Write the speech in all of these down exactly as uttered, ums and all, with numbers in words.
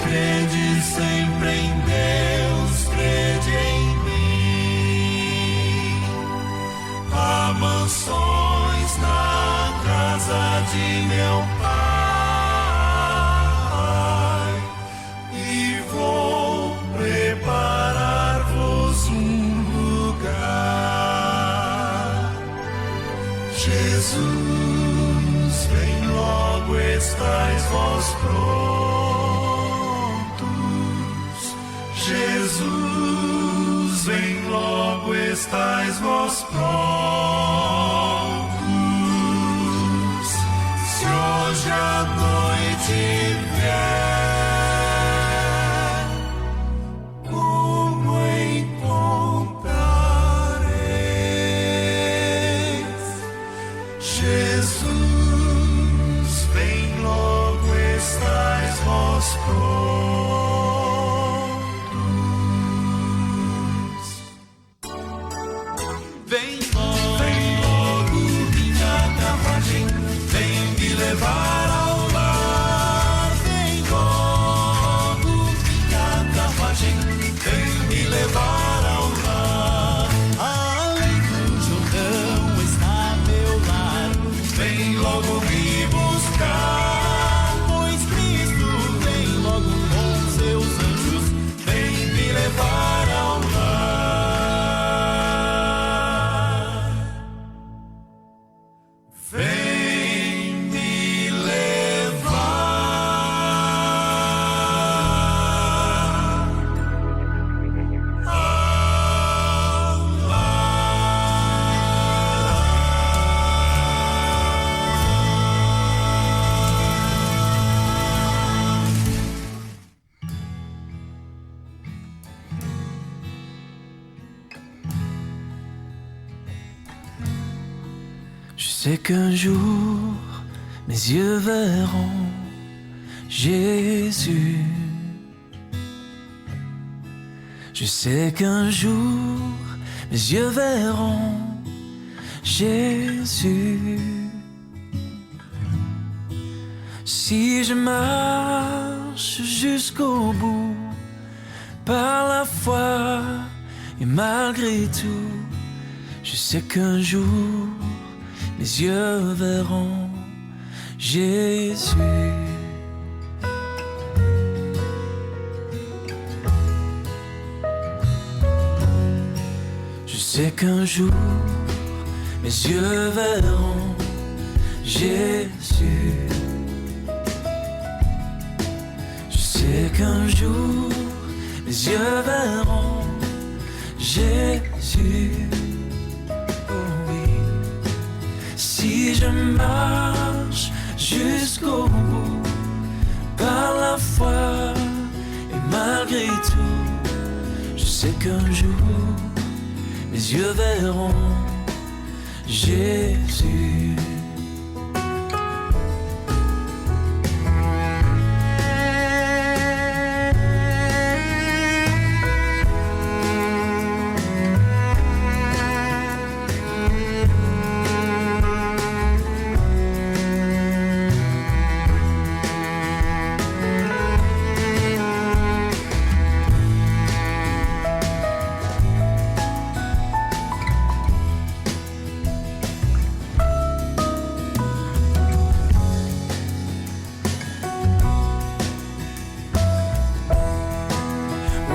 Crede sempre em Deus, crede em mim. Há mansões na casa de meu pai. E vou preparar-vos um lugar. Jesus, vem logo, estais vós prontos? Jesus, vem logo, estais vós prontos? Se hoje à noite vier, como encontrareis? Jesus, vem logo, estais vós prontos? Vem logo, vem logo, minha carruagem, vem me levar ao lar. Vem logo, minha carruagem, vem me levar ao lar. Além do Jordão está meu lar. Vem logo me buscar, pois Cristo vem logo com seus anjos. Vem me levar ao lar. Vem me levar ao lar. Je sais qu'un jour, mes yeux verront Jésus. Je sais qu'un jour, mes yeux verront Jésus. Si je marche jusqu'au bout, par la foi et malgré tout, je sais qu'un jour, mes yeux verront Jésus. Je sais qu'un jour, mes yeux verront Jésus. Je sais qu'un jour, mes yeux verront Jésus. Oh oui. Si je marche jusqu'au bout, par la foi et malgré tout, je sais qu'un jour, mes yeux verront Jésus.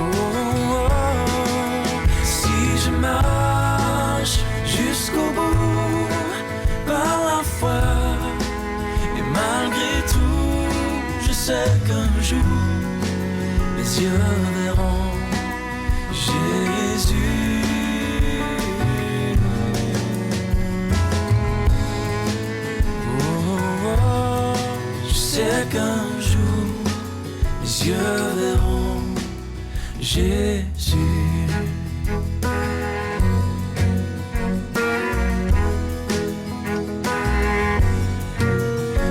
Oh, oh, oh. Si je marche jusqu'au bout par la foi, et malgré tout, je sais qu'un jour, mes yeux verront Jésus. Oh, oh, oh. Je sais qu'un jour, mes yeux verront Jésus.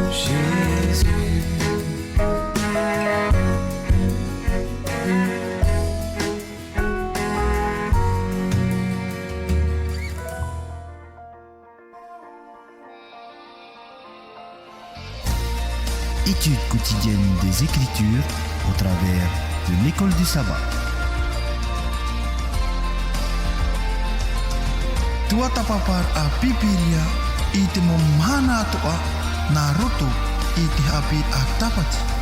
Jésus. Étude quotidienne des Écritures au travers de l'école du sabbat. Tuatāpaparaʻa Pīpīria i te mau mahana atoʻa nā roto i te haʻapiʻiraʻa Tāpati.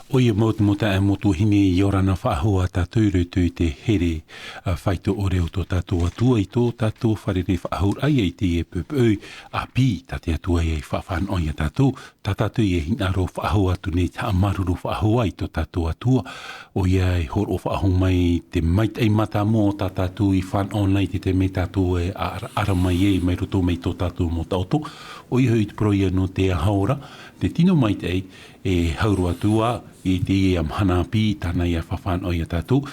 ʻOia mau te mau taeaʻe, mau tuahine, ʻia ora na faʻahou ā tātou i roto i te here, ā, faito ʻore o tō tātou Atua, i tō tātou fārerei faʻahou ra ïa i teie poʻipoʻi, ʻāpī tā te Atua ïa i faʻafānaʻo ia tātou, tā tātou e hinaʻaro faʻahou atu nei, te haʻamāuruuru faʻahou i tō tātou Atua. ʻOia e hōroʻa faʻahou mai te maitaʻi mātāmua o tā tātou i fānaʻo nei, te taime tātou e ara, ara mai ai, mai roto mai tō tātou mau taʻoto. ʻOia hoʻi te parau ïa nō te Ahaora, te tino maitaʻi, e hau roa atu ā i teie mahana ʻāpī, tāna ïa faʻafānaʻo ia tātou.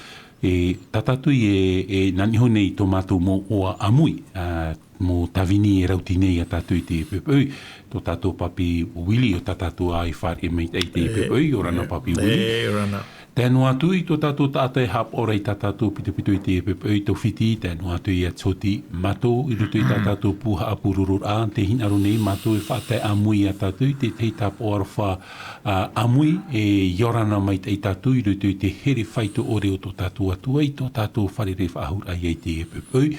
E, tā tātou e, e nā niʻa iho nei i tō mātou mau ʻoaʻoa ʻāmui, ā, mau tāvini e rauti nei ia tātou i teie poʻipoʻi, tō tātou Papi Willie, ʻo tā tātou ā i fāriʻi mai i teie poʻipoʻi, ʻia ora na Papi Willie. E, ʻia ora na. Tae noa atu i tō tātou taʻata e haʻapaʻo ra i tā tātou pitopito i teie poʻipoʻi, Tofiti, tae noa atu ia Toti, mātou i roto i tā tātou pū haʻapurororaʻa, tē hinaʻaro nei mātou e faʻatae ʻāmui ia tātou i te tahi tāpaʻo aroha, ā, ʻāmui, e, ʻia ora na maitaʻi tātou i roto i te here faito ʻore o tō tātou Atua, i tō tātou fārerei faʻahou ra ïa i teie poʻipoʻi.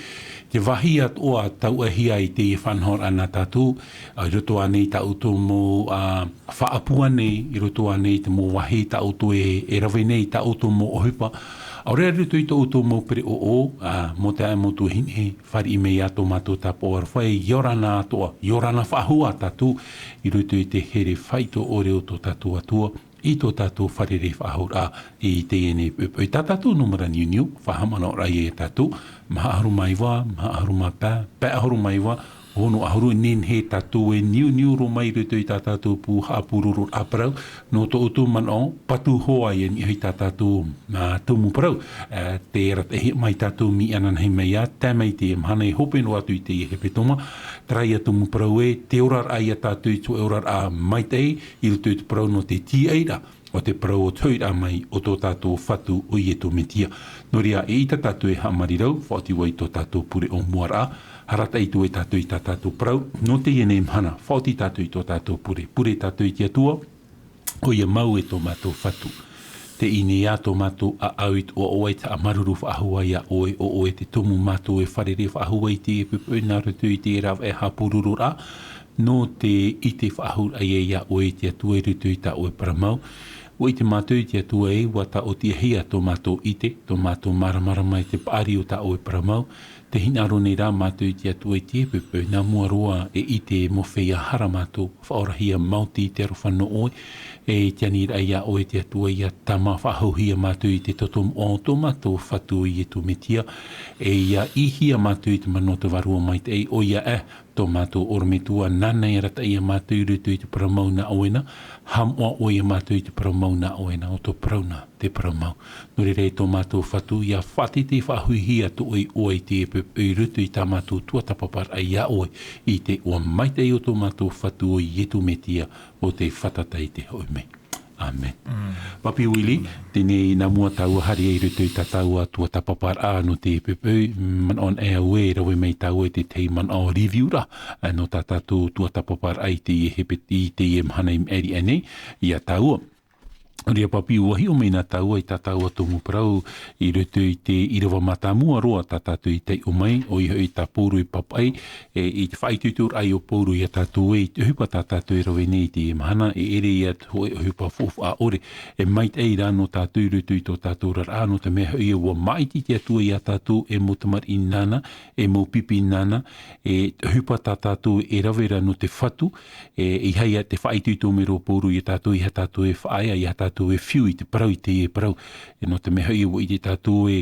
Te vāhi atoʻa tauʻahia i teie faʻanahoraʻa nā tātou, ā, i roto ānei i tā ʻoutou mau, ā, faʻaʻapu ānei, i roto ānei i te mau vāhi tā ʻoutou e, e rave nei i tā ʻoutou mau ʻohipa. ʻAore rā i roto i tō ʻoutou mau pereʻoʻo, ā, mau taeaʻe, mau tuahine, fāriʻi mai ā tō mātou tāpaʻo aroha, ʻia ora na atoʻa, ʻia ora na faʻahou ā tātou i roto i te here faito ʻore o tō tātou Atua, i tō tātou fārerei faʻahou ra i teie nei poʻipoʻi. Tā tātou nūmera niuniu, faʻahaʻamanaʻo ra ïa ia tātou, maha ʻahuru mā iva, maha ʻahuru mā pae, pae ʻahuru mā iva, ono ʻahuru, e nehenehe tātou e niuniu roa mai i roto i tā tātou pū haʻapurororaʻa parau, nō tō ʻoutou manaʻo, patu hoʻi ïa i niʻa i tā tātou, ā, tumu parau, ā, tē arataʻihia mai tātou, mea ananahi mai ā, tae mai i teie mahana e hope noa atu i teie hepetoma, terā ïa tumu parau ē, te oraraʻa ia tātou i te oraraʻa maitaʻi, i roto i te parau nō te tīaʻiraʻa o te parau o te hoʻiraʻa mai o tō tātou Fatu ʻo Ietu Metia. Nō reira, eʻita tātou e haʻamarirau, faʻaoti vau i tō tātou pure ʻōmuaraʻa, arataʻi atu ai tātou i tā tātou parau, nō teie nei mahana, faʻaoti tātou i tō tātou pure, pure tātou i te Atua, ʻoia mau e tō mātou Fatu. Teie nei ā tō mātou ʻāʻau i te ʻoaʻoa i te haʻamāuruuru faʻahou ia ʻoe, ʻo ʻoe te tumu mātou e fārerei faʻahou i teie poʻipoʻi nā roto i te rāveʻa haʻapurororaʻa, nō te ʻite faʻahou ia ʻoe i te Atua i roto i tā ʻoe parau mau. ʻUa ʻite mātou i te Atua ē, ʻua tāʻotiʻahia tō mātou ʻite, tō mātou māramarama i te paʻari o tā ʻoe parau mau, tē hinaʻaro nei rā mātou i te Atua i teie poʻipoʻi, nā mua roa e ʻite e mōhia hara mātou, faʻaorahia maoti i te aroha nō ʻoe, e te aniraʻa ia ʻoe te Atua ʻia tāmā faʻahouhia mātou i te toto moʻa o tō mātou Fatu ʻo Ietu Metia, e ʻia ʻīhia mātou i te mana o te Vārua Maitaʻi, ʻoia ē, tō mātou ʻorometua, nāna e arataʻi ia mātou i roto i te parau mau nā ʻoe na, haʻamoʻa ʻoe ia mātou i te parau mau nā ʻoe na, ʻo tō parau na te parau mau. Nō reira e tō mātou Fatu, ʻia faʻateitei faʻahouhia tō ʻoe iʻoa i teie poʻipoʻi i roto i tā mātou tuatāpaparaʻa ia ʻoe, i te iʻoa maitaʻi o tō mātou Fatu ʻo Ietu Metia, ʻo tē fātata i te hoʻi mai. ʻĀmene. Mm. Papi Willie, ʻāmene, teie nā mua tāua haere i roto i tā tāua tuatāpaparaʻa nō teie poʻipoʻi, manaʻo anaʻe au ē, rave mai tāua i te tahi manaʻo review ra, ā, nō tā tātou tuatāpaparaʻa i teie hepetoma, i teie mahana i maʻiri aʻe nei, ia tāua. Nō reira Papi, ʻua hiʻo mai na tāua i tā tāua tumu parau i roto i te ʻīrava mātāmua roa tā tātou i taiʻo mai, ʻoia hoʻi tā Pauro i pāpaʻi, e, i te faʻaitoitoraʻa o Pauro ia tātou ē, i te ʻohipa tā tātou e rave nei i teie mahana, e ʻere ia te hōʻē ʻohipa faufaʻa ʻore, e maitaʻi rā nō tātou i roto i tō tātou oraraʻa, nō te mea hoʻi ē ʻua māʻiti te Atua ia tātou e mau tamariʻi nāna, e mau pipi nāna, e te ʻohipa tā tātou e rave ra nō te Fatu, e, ʻeiaha te faʻaitoito mai ra ʻo Pauro ia tātou, ʻeiaha tātou e faʻaea, ʻeiaha tātou e fiu i te parau, i teie parau. E nō te mea hoʻi, ʻua ʻite tātou ē,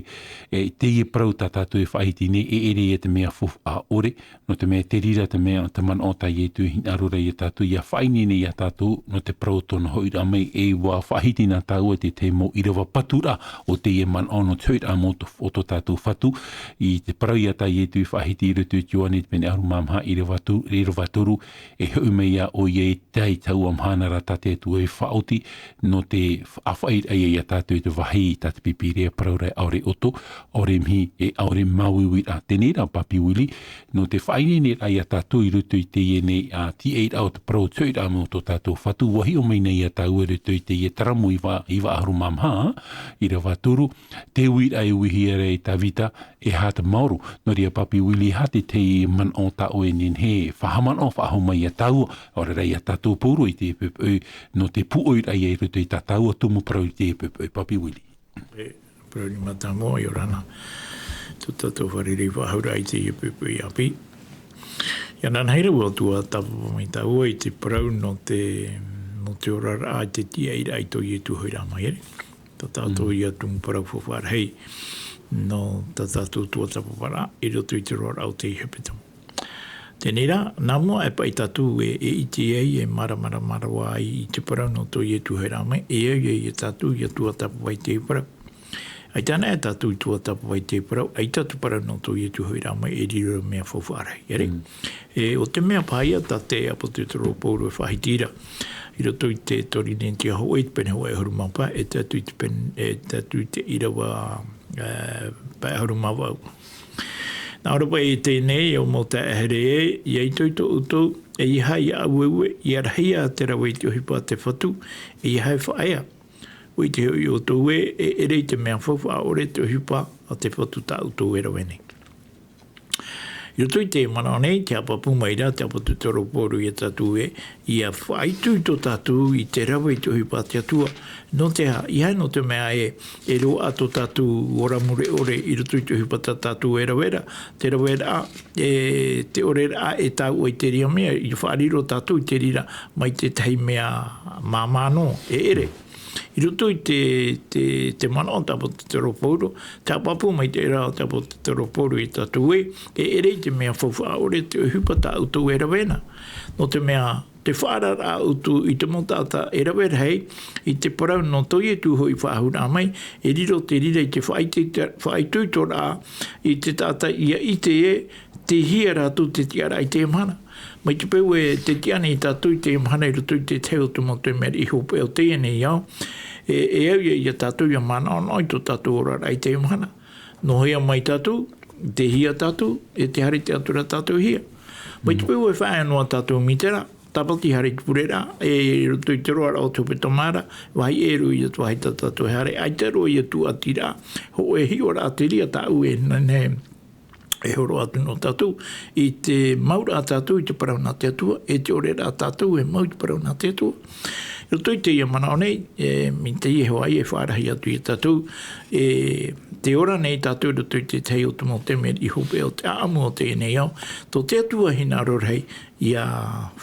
e, teie parau tā tātou e faʻahiti nei, e ʻere ia te mea faufaʻa ʻore, nō te mea te reira te mea, te manaʻo tā Ietu i hinaʻaro ra ia tātou, ʻia faʻaineine ia tātou, nō te parau o tōna hoʻiraʻa mai, e ʻua faʻahiti na tāua i te tahi mau ʻīrava paturaʻa o teie manaʻo nō te hoʻiraʻa mau o tō, o tō tātou Fatu, i te parau ia tā Ietu i faʻahiti i roto i te Ioane i te pene ʻahuru mā maha, ʻīrava tu-, ʻīrava toru, e hoʻi mai ā ʻoia i tae i taua mahana ra tā te Atua i faʻaoti, nō te ʻāfaʻiraʻa ia tātou i te vāhi tā te Pīpīria parau ra ʻaore ʻoto, ʻaore mihi, e ʻaore māuiuiraʻa. Teie nei rā, Papi Willie, nō te faʻaineineraʻa ia tātou i roto i teie nei, ā, tiʻairaʻa o te parau, te hoʻiraʻa mai o tō tātou Fatu, ʻua hiʻo mai nei ia tāua i roto i teie Taramo iva, iva ʻahuru mā maha, ʻīrava toru, te uiraʻa e uihia ra e Tavita, e aha te maoro. Nō reira, Papi Willie, e aha te tahi manaʻo tā ʻoe e nehenehe e faʻahaʻamanaʻo faʻahou mai ia tāua, ʻaore rā ia tātou pauroa i teie poʻipoʻi, nō te pūʻoiraʻa ia i roto i tā tāua tumu parau i teie poʻipoʻi, Papi Willie. E, parau nui mātāmua, ʻia ora na. Tō tātou fārerei faʻahou ra i teie poʻipoʻi ʻāpī. ʻIa nanahi ra vau ʻo tuatāpapa mai tāua i te parau nō te, nō te oraraʻa i te tiʻairaʻa i tō Ietu hoʻiraʻa mai, ʻere. Tā tātou ia tumu parau faufaʻa rahi nō tā tātou tuatāpaparaʻa i roto i te roaraʻa o teie hepetoma. Teie nei rā, nā mua e paʻi tātou e, e ʻite ai, e māramarama roa ai i te parau nō tō Ietu hoʻiraʻa mai, e au ia, ia tātou ia tuatāpapa i teie parau. ʻAita anaʻe tātou i tuatāpapa i teie parau, ʻaita te parau nō tō Ietu hoʻiraʻa mai e riro mea faufaʻa rahi, ʻere? Mm. E, ʻo te mea paha ia tā te ʻāpōsetolo Paulo e faʻahiti ra, i roto i te Torinetia hōʻē, te pene hōʻē ʻahuru mā pae, e tae atu i te pen-, e tae atu i te ʻīrava, e, pae ʻahuru mā vaʻu. Nā ʻō ra paʻi teie nei, ʻo mau taeaʻe here ē, ʻia itoito ʻoutou, ʻeiaha ʻia aueue, ʻia rahi ā te rave i te ʻohipa a te Fatu, ʻeiaha e faʻaea. ʻUa ʻite hoʻi ʻoutou ē, e ʻere i te mea faufaʻa ʻore te ʻohipa a te Fatu tā ʻoutou e rave nei. I roto i te manaʻo nei, tē haʻapāpū mai ra te ʻāpōsetolo Paulo ia tātou ē, ʻia faʻaitoito tātou i te rave i te ʻohipa a te Atua. Nō te aha? ʻEiaha nō te mea ē, e roaʻa tō tātou ora mure ʻore i roto i te ʻohipa tā tātou e rave ra, te raveraʻa, e, te ʻoreraʻa e tae atu i te reira mea, ʻia faʻariro tātou i te reira mai te tahi mea māmā noa, e ʻere. I roto i te, te, te manaʻo tā te ʻāpōsetolo Paulo, tē haʻapāpū mai te reira tā te ʻāpōsetolo Paulo ia tātou ē, e ʻere i te mea faufaʻa ʻore te ʻohipa tā ʻoutou e rave na. Nō te mea, tē faʻaararaʻa ʻoutou i te mau taʻata e rave rahi, i te parau nō tō Ietu hoʻi faʻahou mai, e riro te reira i te faʻaite-, faʻaitoitoraʻa i te taʻata ʻia ʻite ē, tei hea rātou te tiʻaraʻa i teie mahana. Mai te peu e tē tiʻa nei tātou i teie mahana i roto i te tahi o te mau taime hopeʻa o teie nei ao, e, e au ia, ia tātou ʻia manaʻonaʻo i tō tātou oraraʻa i teie mahana. Nō hea mai tātou, tei hea tātou, e tē haere atu ra tātou e hea. Mai te peu e faʻaea noa tātou mai terā, tāpati haere i te pureraʻa, e i roto i te roaraʻa o te hepetoma ra, vāhi ʻē roa ia te vāhi tā tātou e haere, ʻaita roa ia tūʻatiraʻa, hōʻē hiʻoraʻa te reira tāʻu e nehenehe e hōroʻa atu nō tātou, i te mauraʻa tātou i te parau nā te Atua, e te ʻoreraʻa tātou e mau i te parau nā te Atua. I roto i teie manaʻo nei, e, mai teie hoʻi e faʻarahi atu ia tātou, e, tē ora nei tātou i roto i te tahi o te mau taime hopeʻa o te ʻāʻamu o teie nei ao, tō te Atua hinaʻaro rahi, ʻia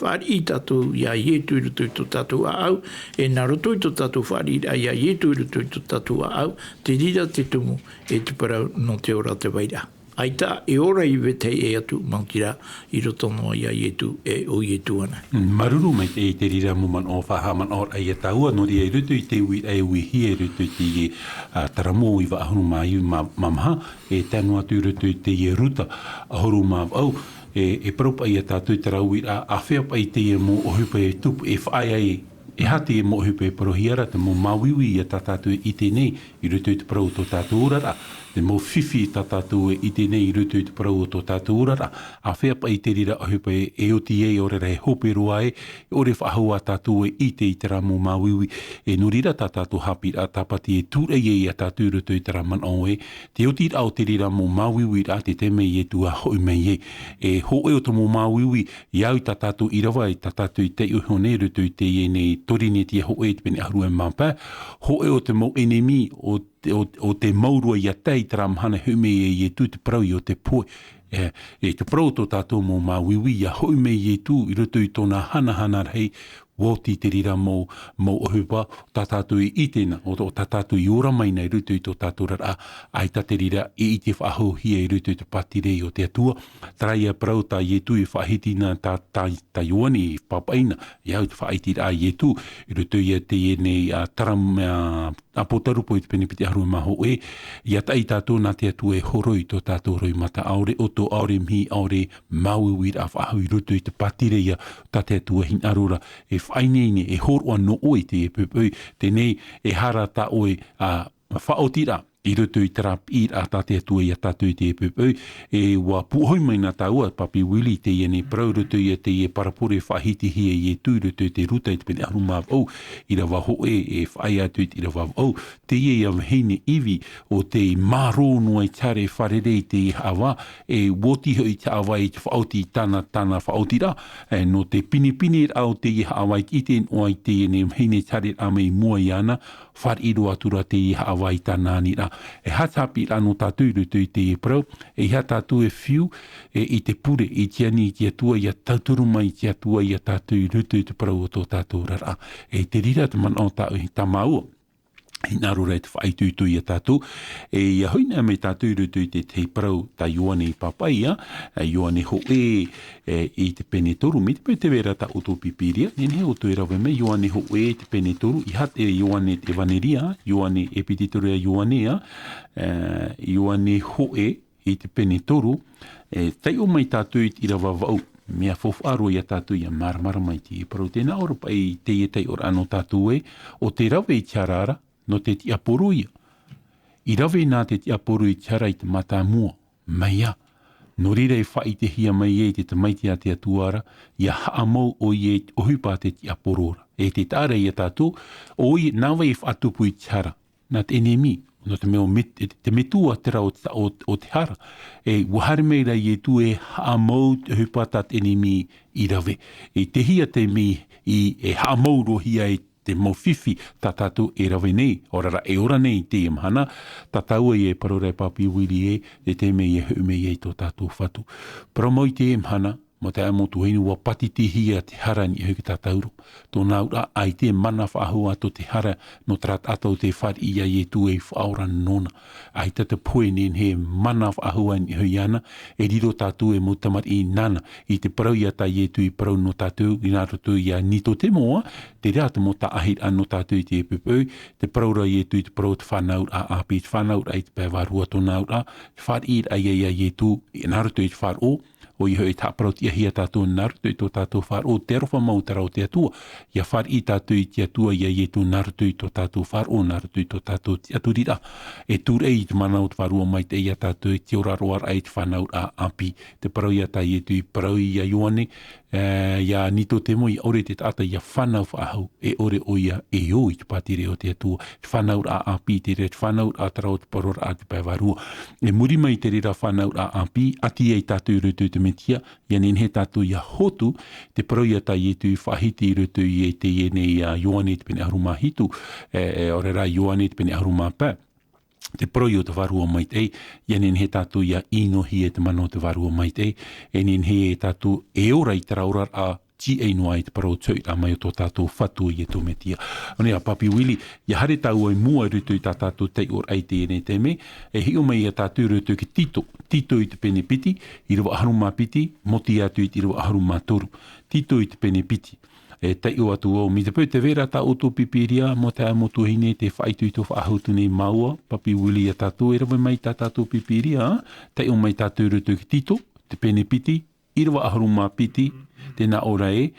fāriʻi tātou ia Ietu i roto i tō tātou ʻāʻau, e nā roto i tō tātou fāriʻiraʻa ia Ietu i roto i tō tātou ʻāʻau, te reira te tumu e te parau nō te ora o te vairaʻa. ʻAita e ora i vetahi ʻē atu, maoti rā, i roto noa ia Ietu, e ʻo Ietu anaʻe. Mm, māuruuru maitaʻi i te reira mau manaʻo, faʻahaʻamanaʻoraʻa ia tāua, nō reira i roto i te uiraʻa e uihia i roto i te, ā, Taramo iva ʻahuru mā, mā, mā maha, e tae noa atu i roto i te Ruta ʻahuru mā vaʻu, e, e parau paʻi ia tātou i terā uiraʻa, āfea paʻi teie mau ʻohipa e tupu, e faʻaea ai, e aha te mau ʻohipa e parauhia ra, te mau māuiui ia tā tātou e ʻite nei, i roto i te parau o tō tātou oraraʻa, te mau fifi tā tātou e ʻite nei i roto i te parau o tō tātou oraraʻa, āfea paʻi te reira ʻohipa e, e oti ai, ʻaore rā e hope roa ai, e ʻore faʻahou ā tātou e ʻite i terā mau māuiui, e nō reira tā tātou haʻapiʻiraʻa tāpati e tūraʻi ai ia tātou i roto i terā manaʻo ē, te otiraʻa o te reira mau māuiuiraʻa, te taime Ietu ʻa hoʻi mai ai. E hōʻē ʻo te mau māuiui, i au i tā tātou ʻīrava, i tā tātou i taiʻo iho nei i roto i teie nei Torinetia hōʻē, te pene ʻahuru e mā pae, hōʻē ʻo te mau ʻenemi, ʻo te, ʻo, ʻo te mau roa ia tae i terā mahana e hoʻi mai ai Ietu, te parau ïa o te pohe. E, e te parau o tō tātou mau māuiui, ʻia hoʻi mai Ietu i roto i tōna hanahana rahi, ʻua oti te reira mau, mau ʻohipa, tā tātou i ʻite na, ʻo, ʻo tā tātou i ora mai na i roto i tō tātou oraraʻa, ʻaita te reira e ʻite faʻahouhia i roto i te pātireia o te Atua. Terā ïa parau tā Ietu i faʻahiti na, tā, tā, tā Ioane i pāpaʻi na, i au i te faʻaiteraʻa a Ietu, i roto ïa i teie nei, ā, Taram-, ā, ʻApotarupo i te pene piti ʻahuru mā hōʻē, ʻia taʻi tātou nā te Atua e horoi tō tātou roimata, ʻaore ʻoto, ʻaore mihi, ʻaore māuiuiraʻa faʻahou i roto i te pātireia tā te Atua hinaʻaro ra, e faʻaineine, e hōroʻa nō ʻoe i teie poʻipoʻi, teie nei, e hara tā ʻoe, ā, faʻaotiraʻa, i roto i terā piʻiraʻa tā te Atua ia tātou i teie poʻipoʻi, e ʻua pūʻohi mai nā tāua, Papi Willie, teie nei parau i roto ia teie parabole faʻahitihia e Ietu i roto i te Ruta i te pene ʻahuru mā vaʻu, ʻīrava hōʻē, e faʻaea atu i te ʻīrava vaʻu, teie ia vahine ivi, ʻo tē mārō noa i te haere e fārerei i te haʻavā, e ʻua oti hoʻi te haʻavā i te faʻaoti i tāna, tāna faʻaotiraʻa, e, nō te pinepineraʻa o teie haʻavā i te ʻite noa i teie nei vahine i te haereraʻa mai i mua iāna, fāriʻi roa atu ra teie haʻavā i tāna aniraʻa. E aha te haʻapiʻiraʻa nō tātou i roto i teie parau, e aha tātou e fiu, e, i te pure, i te ani i te Atua, ʻia tauturu mai te Atua ia tātou i roto i te parau o tō tātou oraraʻa. E te reira te manaʻo tā, tā māua. Hinaʻaro ra i te faʻaitoito ia tātou. E ʻia hoʻi na mai tātou i roto i te, te parau tā Ioane i pāpaʻi, ā, e, Ioane hōʻē, e, i te pene toru, mai te peu tē vai ra tā ʻoutou Pīpīria, nehenehe ʻoutou e rave mai, Ioane hōʻē i te pene toru, ʻeiaha te Ioane te ʻEvaneria, Ioane, ʻEpitētero a Ioane, ā, e, Ioane hōʻē i te pene toru, e, taiʻo mai tātou i te ʻīrava vaʻu, mea faufaʻa roa ia tātou ʻia māramarama i teie parau, tē nā ʻō ra paʻi teie taiʻoraʻa nō tātou ē, ʻo tē rave i te hara ra, nō te tiaporo ʻoia. I rave na te tiaporo i te hara i te mātāmua, mai ā. Nō reira e faʻaʻitehia mai ai te Tamaiti a te Atua ra, ʻia haʻamou ʻoia i te ʻohipa a te tiaporo ra. E te taʻa ra ia tātou, ʻoia, nā vai e faʻatupu i te hara? Nā te ʻenemi, nō te mea ʻo met-, te metua terā o te, o, o te hara. E ʻua haere mai ra Ietu e haʻamou te ʻohipa tā te ʻenemi i rave. E tei hea te mea i, e haʻamou roa hia e te mau fifi tā tātou e rave nei, ʻaore ra e ora nei i teie mahana, tā tāua ïa e parau ra e Papi Willie ē, e te mea ʻia hoʻi mai ai tō tātou Fatu. Parau mau i teie mahana, mau taeaʻe, mau tuahine, ʻua pātitihia te hara i niʻa iho i tā tātou ra. Tōna auraʻa, ʻaita e mana faʻahou atu te hara nō terā taʻata ʻo tē fāriʻi ia Ietu ei Faʻaora nōna. ʻAita te pohe e nehenehe e mana faʻahou i niʻa iho iāna, e riro tātou ei mau tamariʻi nāna. I te parau ïa tā Ietu i parau nō tātou, i nā roto ia Nikotemo, ā, terā te mau taʻahiraʻa nō tātou i teie poʻipoʻi, te parau ra Ietu i te parau o te fānauraʻa ʻāpī, te fānauraʻa i te pae vārua, tōna auraʻa, te fāriʻiraʻa ïa ia Ietu, i nā roto i te faʻaroʻo, ʻoia hoʻi e haʻaparau-tiʻahia tātou nā roto i tō tātou faʻaroʻo, te aroha mau terā o te Atua, ʻia fāriʻi tātou i te Atua ia Ietu nā roto i tō tātou faʻaroʻo, nā roto i tō tātou tiʻaturiraʻa, e tūraʻi i te mana o te Vārua Maitaʻi ia tātou, i te oraraʻa i te fānauraʻa ʻāpī, te parau ïa tā Ietu i parau ia Ioane, e, ia Nikotemo, ʻaita e ʻore te taʻata ʻia fānau faʻahou, e ʻore ʻoia e ō i te pātireia o te Atua, te fānauraʻa ʻāpī, te reira te fānauraʻa terā o te parau ra te pae vārua. E muri mai i te reira fānauraʻa ʻāpī, ʻati ai tātou i roto i te Mesia, ʻia nehenehe tātou ʻia hotu, te parau ïa tā Ietu i faʻahiti i roto i teie nei a Ioane te pene ʻahuru mā hitu, e, e, ʻaore ra Ioane te pene ʻahuru mā pae. Te parau ïa o te Vārua Maitaʻi, ʻia nehenehe tātou ʻia ʻinohia e te mana o te Vārua Maitaʻi, e nehenehe tātou e ora i terā oraraʻa tīaʻi noa i te parau o te hoʻiraʻa mai o tō tātou Fatu ʻo Ietu Mesia. Nō reira, Papi Willie, ʻia haere tāua i mua i roto i tā tātou taiʻoraʻa i teie nei taime, e hiʻo mai ïa tātou i roto i Tito, Tito i te pene piti, ʻīrava ʻahuru mā piti, mōhia atu i te ʻīrava ʻahuru mā toru. Tito i te pene piti. E taiʻo atu vau, mai te peu tē vai ra tā ʻoutou Pīpīria, mau taeaʻe, mau tuahine, tē faʻaitoito faʻahou atu nei māua, Papi Willie, ia tātou, e rave mai tā tātou Pīpīria, taiʻo mai tātou i roto i Tito, te pene piti, ʻīrava ʻahuru mā piti, tē nā ʻō ra ē,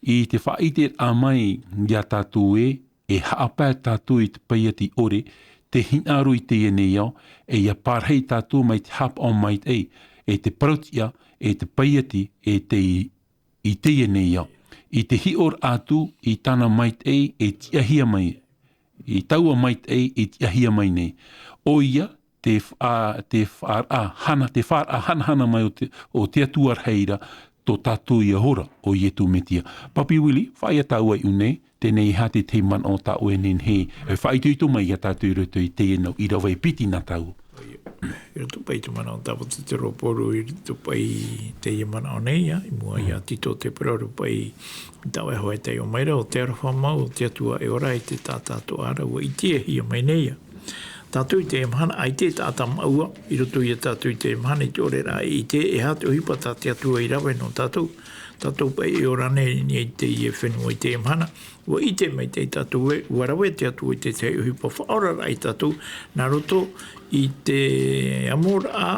i te faʻaʻiteraʻa mai ia tātou ē, e haʻapae tātou i te paiati ʻore, tē hinaʻaro i teie nei ao, e ʻia parahi tātou mai te haʻapaʻo maitaʻi, e te parautiʻa, e te paiati, e te i teie nei ao. I te hiʻoraʻa atu i tāna maitaʻi e tiʻahia mai, i taua maitaʻi e tiʻahia mai nei. ʻOia, te faʻa-, te faʻaraʻa hana-, te faʻaraʻa hanahana mai o te, o te Atua rahi ra, tō tātou ia hora, ʻo Ietu Mesia. Papi Willie, faʻaea tāua i ʻō nei, teie nei e aha te tahi manaʻo tā ʻoe e nehenehe e faʻaitoito mai ia tātou i roto i teie nau ʻīrava e piti nā tāua. ʻOia. I roto paʻi i te manaʻo o Tāvana Teteropauro, i roto paʻi i teie manaʻo nei, ā, i mua ia Tito, te parau ra paʻi, tā ʻoe hoʻi e taiʻo mai ra, ʻo te aroha mau o te Atua e ora i te taʻata atoʻa ra, ʻua ʻitehia mai nei, ā. Tātou i teie mahana, ʻaita e taʻata māʻua, i roto ia tātou i teie mahana i te ʻore ra e ʻite, e aha te ʻohipa tā te Atua i rave nō tātou, tātou paʻi e ora nei i teie fenua i teie mahana, ʻua ʻite maitaʻi tātou ē, ʻua rave te Atua i te tahi ʻohipa faʻaoraraʻa ia tātou, nā roto i te amoraʻa, ā,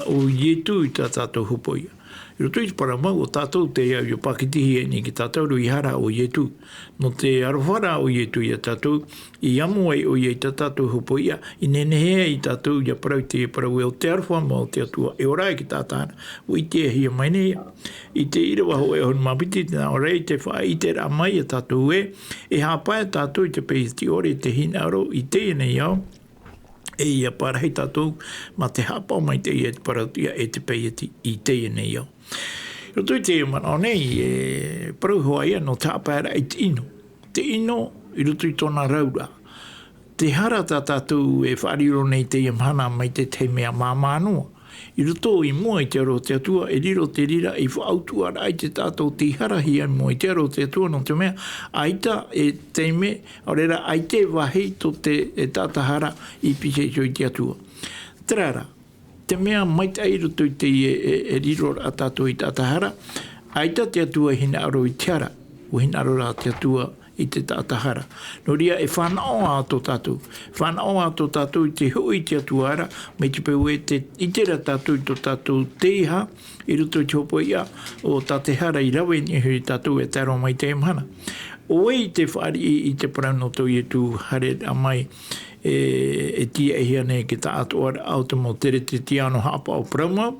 o Ietu i tā tātou hopoiʻa. I roto i te parau mau, ʻo tātou teie ʻua pākitihia nei ki tātou, ʻeiaha rā ʻo Ietu. Nō te aroha rā ʻo Ietu ia tātou, i amo ai ʻoia i tā tātou hopoiʻa, i nehenehe ai ia tātou ʻia parau i teie parau ē, ʻo te aroha mau o te Atua e ora ai i te taʻata ra. ʻUa ʻitehia mai nei ia. I te ʻīrava hōʻē ʻahuru mā piti, tē nā ʻō ra, i te faʻaʻiteraʻa mai ia tātou ē, e haʻapae tātou i te peieti ʻore, i te hinaʻaro i teie nei ao, e ʻia parahi tātou mā te haʻapaʻo maitaʻi i te parau-tiʻa e te peieti i teie nei ao. I roto i teie manaʻo nei, e parau hoʻi ia nō te haʻapaeraʻa i te ʻino. Te ʻino, i roto i tōna rauraʻa. Te hara tā tātou e faʻariro nei i teie mahana mai te tahi mea māmā noa. I roto i mua i te aro o te Atua, e riro te reira ei faʻautuʻaraʻa i tā tātou tei harahia i mua i te aro o te Atua, nō te mea, ʻaita e taime, ʻaore rā, ʻaita e vāhi tō te, e taʻata hara i pīhaʻi iho i te Atua. Terā rā, te mea maitaʻi i roto i teie, e, e riroraʻa tātou ei taʻata hara, ʻaita te Atua e hinaʻaro i te hara, ʻua hinaʻaro rā te Atua i te taʻata hara. Nō reira e fānaʻo ā tō tātou. Fānaʻo ā tō tātou i te hoʻi i te Atua ra, mai te peu ē tē ʻite ra tātou i tō tātou teiaha, i roto i te hopoiʻa, ʻo tā te hara i rave i niʻa iho ia tātou e tae roa mai i teie mahana. ʻO vai tē fāriʻi i te parau nō tō Ietu haereraʻa mai, e, e tīaʻihia nei i te taʻatoʻaraʻa o te mau teretetiano haʻapaʻo parau mau,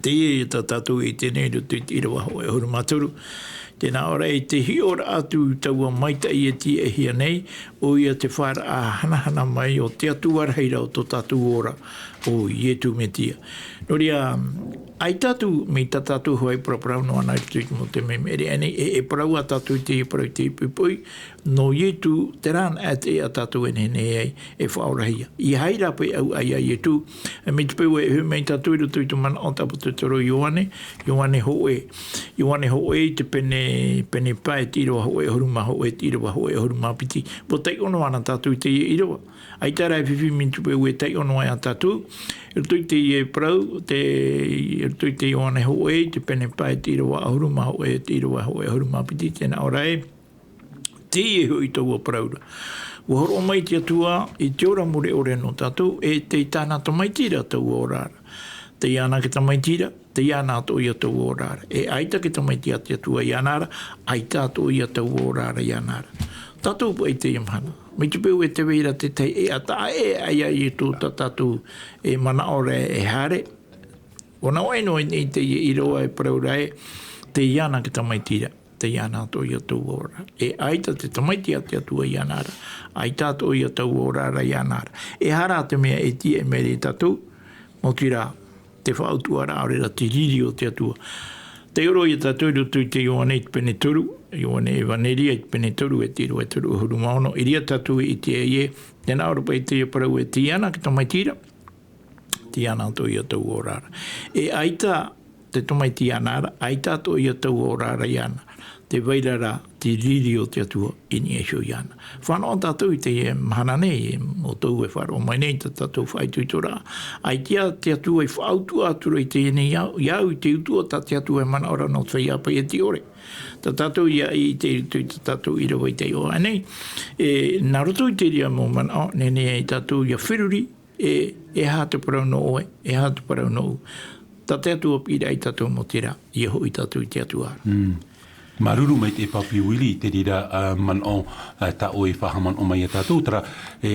teie tā tātou e ʻite nei i roto i te ʻīrava hōʻē ʻahuru mā toru. Tē nā ʻō ra, i te hiʻoraʻa atu taua maitaʻi e tīaʻihia nei, ʻoia te faʻaroʻo hanahana mai o te Atua rahi ra o tō tātou ora, ʻo Ietu Metia. Nō reira, ʻaita atu mai tā tātou hoʻi e paraparau noa na i roto i te mau taime i maʻiri aʻe nei, e, e parau ā tātou i teie parau i te poʻipoʻi, nō Ietu, terā anaʻe te ʻēʻa tātou e nehenehe ai e faʻaorahia. ʻEiaha rā paʻi ʻau ʻā ia Ietu, mai te peu ē e hoʻi mai tātou i roto i te manaʻo tāpati o te ʻīrava Ioane, Ioane hōʻē, Ioane hōʻē i te pene, pene pae, te ʻīrava hōʻē ʻahuru mā hōʻē, te ʻīrava hōʻē ʻahuru mā piti. ʻUa taiʻo noa na tātou i teie ʻīrava. ʻAita rā e fifi mai te peu e taiʻo noa ai tātou, i roto i teie parau, te, i roto i te Ioane hōʻē, te pene pae, te ʻīrava ʻahuru mā hōʻē, te ʻīrava hōʻē ʻahuru mā piti, tē nā ʻō ra ē, teie hoʻi taua parau ra. ʻUa hōroʻa mai te Atua i te ora mure ʻore nō tātou, e tei tāna Tamaiti ra taua ora ra. Tei iāna te Tamaiti ra, tei iāna atoʻa ia taua ora ra. E ʻaita te Tamaiti a te Atua iāna ra, ʻaita atoʻa ia taua ora ra iāna ra. Tātou paʻi i teie mahana. Mai te peu e tē vai ra te tahi ʻēʻa taʻa ʻē ʻā ia Ietu tā tātou e manaʻo ra e haere. ʻUa nā ʻō ʻē noa i teie ʻīrava e parau ra ē, tei iāna te Tamaiti ra, tei iāna atoʻa ia taua ora. E ʻaita te Tamaiti a te Atua iāna ra, ʻaita atoʻa ia taua ora ra iāna ra. E aha rā te mea e tīaʻi mai ra ia tātou, maoti rā, te faʻautuʻaraʻa ʻaore rā te riri o te Atua. Taiʻo roa ia tātou i roto i te Ioane i te pene toru, Ioane ʻEvaneria i te pene toru e te ʻīrava e toru ʻahuru mā ono, i reira tātou e ʻite ai ē, tē nā ʻō ra paʻi teie parau ē, tei iāna te Tamaiti ra, tei iāna atoʻa ia taua ora ra. E ʻaita te Tamaiti iāna ra, ʻaita atoʻa ia taua ora ra iāna ra. Tē vai ra rā te riri o te Atua i niʻa iho iāna. Fānaʻo tātou i teie mahana nei, ʻo tātou e faʻaroʻo mai nei tā tātou faʻaitoitoraʻa. ʻAita te Atua i faʻautuʻa atu ra i teie nei ao, ia au i te utuʻa tā te Atua e manaʻo ra nō te feiā paieti ʻore. Tā tātou ia ʻite i roto i tā tātou ʻīrava i taiʻo aʻe nei. E, nā roto i te reira mau manaʻo, nehenehe ai tātou ia feruri, e, e aha te parau nō ʻoe, e aha te parau nōʻu. Tā te Atua piʻiraʻa ia tātou mau terā, ia hoʻi tātou i te Atua. Mm. Māuruuru maitaʻi Papi Willie i te reira, ā, manaʻo, ā, tā ʻoe e faʻahaʻamanaʻo mai ia tātou, terā, e,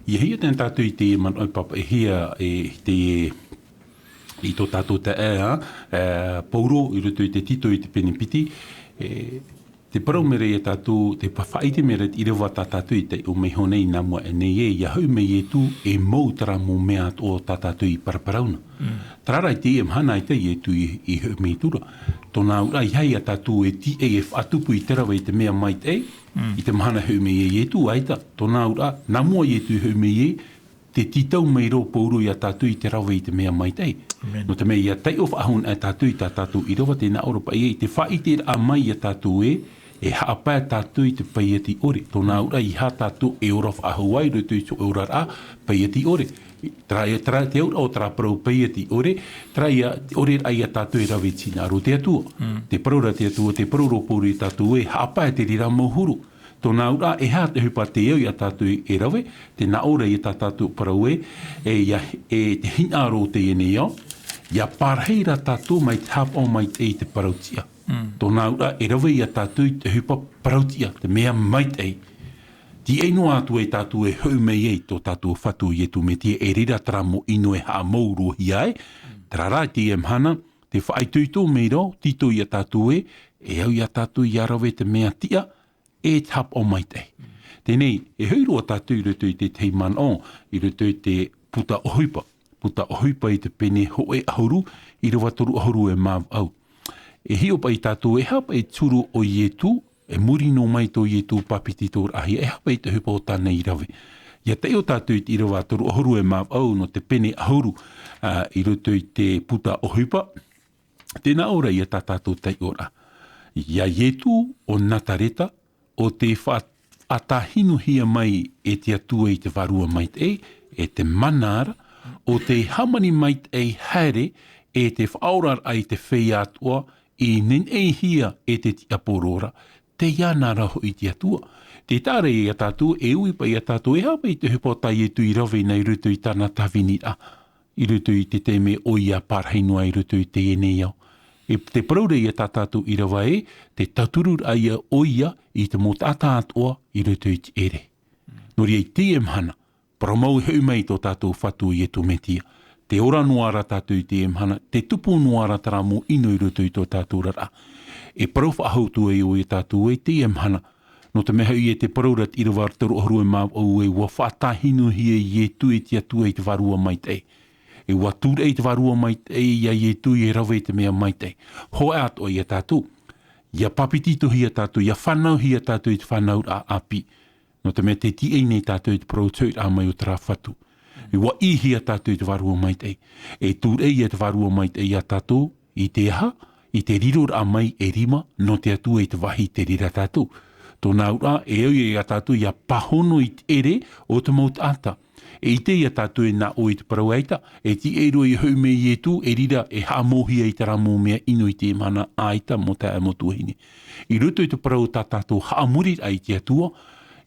ʻia hiʻo atu tātou i te manaʻo e pāpaʻihia, e, i te, i tō tātou taeaʻe, ā, ā, Paulo, i roto i te Tito i te pene piti, e, te parau mai ra ia tātou, te pa-, faʻaʻite mai ra te ʻīrava tā tātou i taiʻo mai iho nei nā mua aʻe nei ē, ʻia hoʻi mai Ietu e mau terā mau mea atoʻa tā tātou i paraparau na. Mm. Terā rā i teie mahana ʻaita Ietu i, i hoʻi mai atu ra. Tōna auraʻa ʻeiaha ia tātou e tīaʻi e faʻatupu i te rave i te mea maitaʻi, mm, i te mahana e hoʻi mai ai Ietu, ʻaita, tōna auraʻa, nā mua Ietu i hoʻi mai ē, tē tītau mai ra Paulo ia tātou i te rave i te mea maitaʻi. Amen. Nō te mea ʻia taiʻo faʻahou na tātou i tā tātou ʻīrava, tē nā ʻō ra paʻi ē, i te faʻaʻiteraʻa mai ia tātou ē, E haʻapae tātou i te paieti ʻore. Tōna auraʻa, ʻeiaha tātou e ora faʻahou ai i roto i te oraraʻa paieti ʻore. Terā ia, terā te auraʻa o terā parau paieti ʻore, terā ia, te ʻoreraʻa ia tātou e rave i te hinaʻaro o te Atua. Te parau ra te Atua, te parau ra o Pauro ia tātou ē, haʻapae te reira mau huru. Tōna auraʻa, ʻeiaha te ʻohipa tē au ia tātou e rave, tē nā ʻō ra ia tā tātou parau ē, e ia, e te hinaʻaro o teie nei ao, ʻia pārahi ra tātou mai te haʻapaʻo maitaʻi i te parau tiʻa. Tōna auraʻa, e rave ia tātou i te ʻohipa parau tiʻa, te mea maitaʻi. Tīaʻi noa atu ai tātou e hoʻi mai ai i tō tātou Fatu Iesu Mesia, e reira terā mau ʻino e haʻamāuruhia ai, terā rā i teie mahana, te faʻaitoito mai ra, tītau ia tātou ē, e au ia tātou ʻia rave te mea tiʻa, e te haʻapaʻo maitaʻi. Teie nei, e hoʻi roa tātou i roto i te tahi manaʻo, i roto i te puta ʻohipa. Puta ʻohipa i te pene hōʻē ʻahuru, ʻīrava toru ʻahuru e mā vaʻu. E hiʻo paʻi tātou, ʻeiaha paʻi te huru o Iesu, e muri noa mai tō Iesu papetitoraʻahia, ʻeiaha paʻi te ʻohipa o tāna i rave. ʻIa taiʻo tātou i te ʻīrava toru ʻahuru e mā vaʻu nō te pene ʻahuru, ā, i roto i te puta ʻohipa, tē nā ʻō ra ia tā tātou taiʻoraʻa. ʻIa Iesu o Nazareta, ʻo tei faʻa-, faʻatāhinuhia mai e te Atua i te Vārua Maitaʻi, e te mana ra, ʻo tei hāmani maitaʻi haere e te faʻaoraraʻa i te feiā atoʻa i neneʻihia e te tiaporo ra, tei iāna ra hoʻi te Atua. Tē taʻa ra ia tātou, e ui paʻi ia tātou, ʻeiaha paʻi te ʻohipa o tā Iesu i rave nei i roto i tāna tāviniraʻa, i roto i te taime ʻoia pārahi noa i roto i teie nei ao. E te parau ra ia tā tātou ʻīrava ē, te tauturu ra ia ʻoia i te mau taʻata atoʻa i roto i te ʻere. Nō reira i teie mahana, parau mau e hoʻi mai tō tātou Fatu Iesu Mesia. Tē ora noa ra tātou i teie mahana, tē tupu noa ra terā mau ʻino i roto i tō tātou oraraʻa. E parau faʻahou atu ai ʻoe ia tātou i teie mahana. Nō te mea hoʻi e te parau ra te ʻīrava toru ʻahuru e mā vaʻu ē, ʻua faʻatāhinuhia Iesu e te Atua i te Vārua Maitaʻi. E ʻua tūraʻi te Vārua Maitaʻi ia Iesu e rave i te mea maitaʻi. Hōʻē atoʻa ia tātou. ʻIa papetitohia tātou, ʻia fānauhia tātou i te fānauraʻa ʻāpī. Nō te mea tē tīaʻi nei tātou i te parau hoʻiraʻa mai o terā Fatu. E ʻua ʻīhia tātou i te Vārua Maitaʻi. E tūraʻi ia te Vārua Maitaʻi ia tātou, i te aha, i te riroraʻa mai e rima nō te Atua i te vāhi tē reira tātou. Tōna auraʻa, e au ia tātou ʻia pāhono i te ʻere o te mau taʻata. E ʻite ia tātou e nā ʻō i te parau ʻaita, e tīaʻi roa ʻia hoʻi mai Iesu, e reira e haʻamauhia i terā mau mea ʻino i teie mahana ʻaita mau taeaʻe mau tuahine. I roto i te parau tā tātou haʻamoriraʻa i te Atua,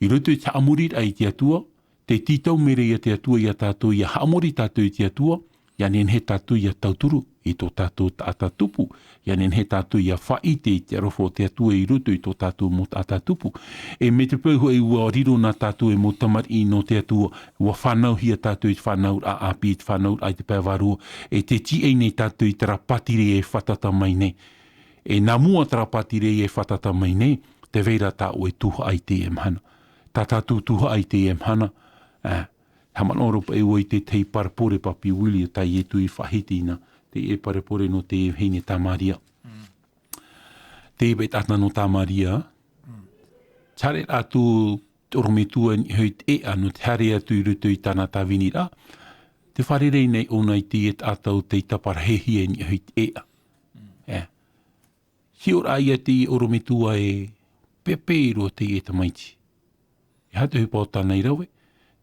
i roto i te haʻamoriraʻa i te Atua, tē tītau mai ra ia te Atua ia tātou, ʻia haʻamori tātou i te Atua, ʻia nehenehe tātou ʻia tauturu i tō tātou taʻata tupu, ʻia nehenehe tātou ʻia faʻaʻite i te aroha o te Atua i roto i tō tātou mau taʻata tupu. E mai te peu hoʻi ʻua riro na tātou e mau tamariʻi nō te Atua, ʻua fānauhia tātou i te fānauraʻa ʻāpī, i te fānauraʻa i te pae vārua, e tē tīaʻi nei tātou i terā pātireia e fātata mai nei. E nā mua terā pātireia e fātata mai nei, tē vai ra tā ʻoe tuhaʻa i teie mahana. Tā tātou tuhaʻa i teie mahana, ā, haʻamanaʻo ra paʻi ʻoe i te tahi parabole, Papi Willie, tā Iesu i faʻahiti na, teie parabole nō te vahine Tamaria. Teie paʻi taʻata nō Tamaria, tē haere atu te ʻorometua i niʻa iho i te ʻēʻa nō te haere atu i roto i tāna tāviniraʻa, tē fārerei nei ʻōna i teie taʻata ʻo tei taparahehia i niʻa iho i te ʻēʻa. Ē. Hiʻoraʻa ia teie ʻorometua ē, pēpē roa teie tamaiti. E aha te ʻohipa o tāna i rave?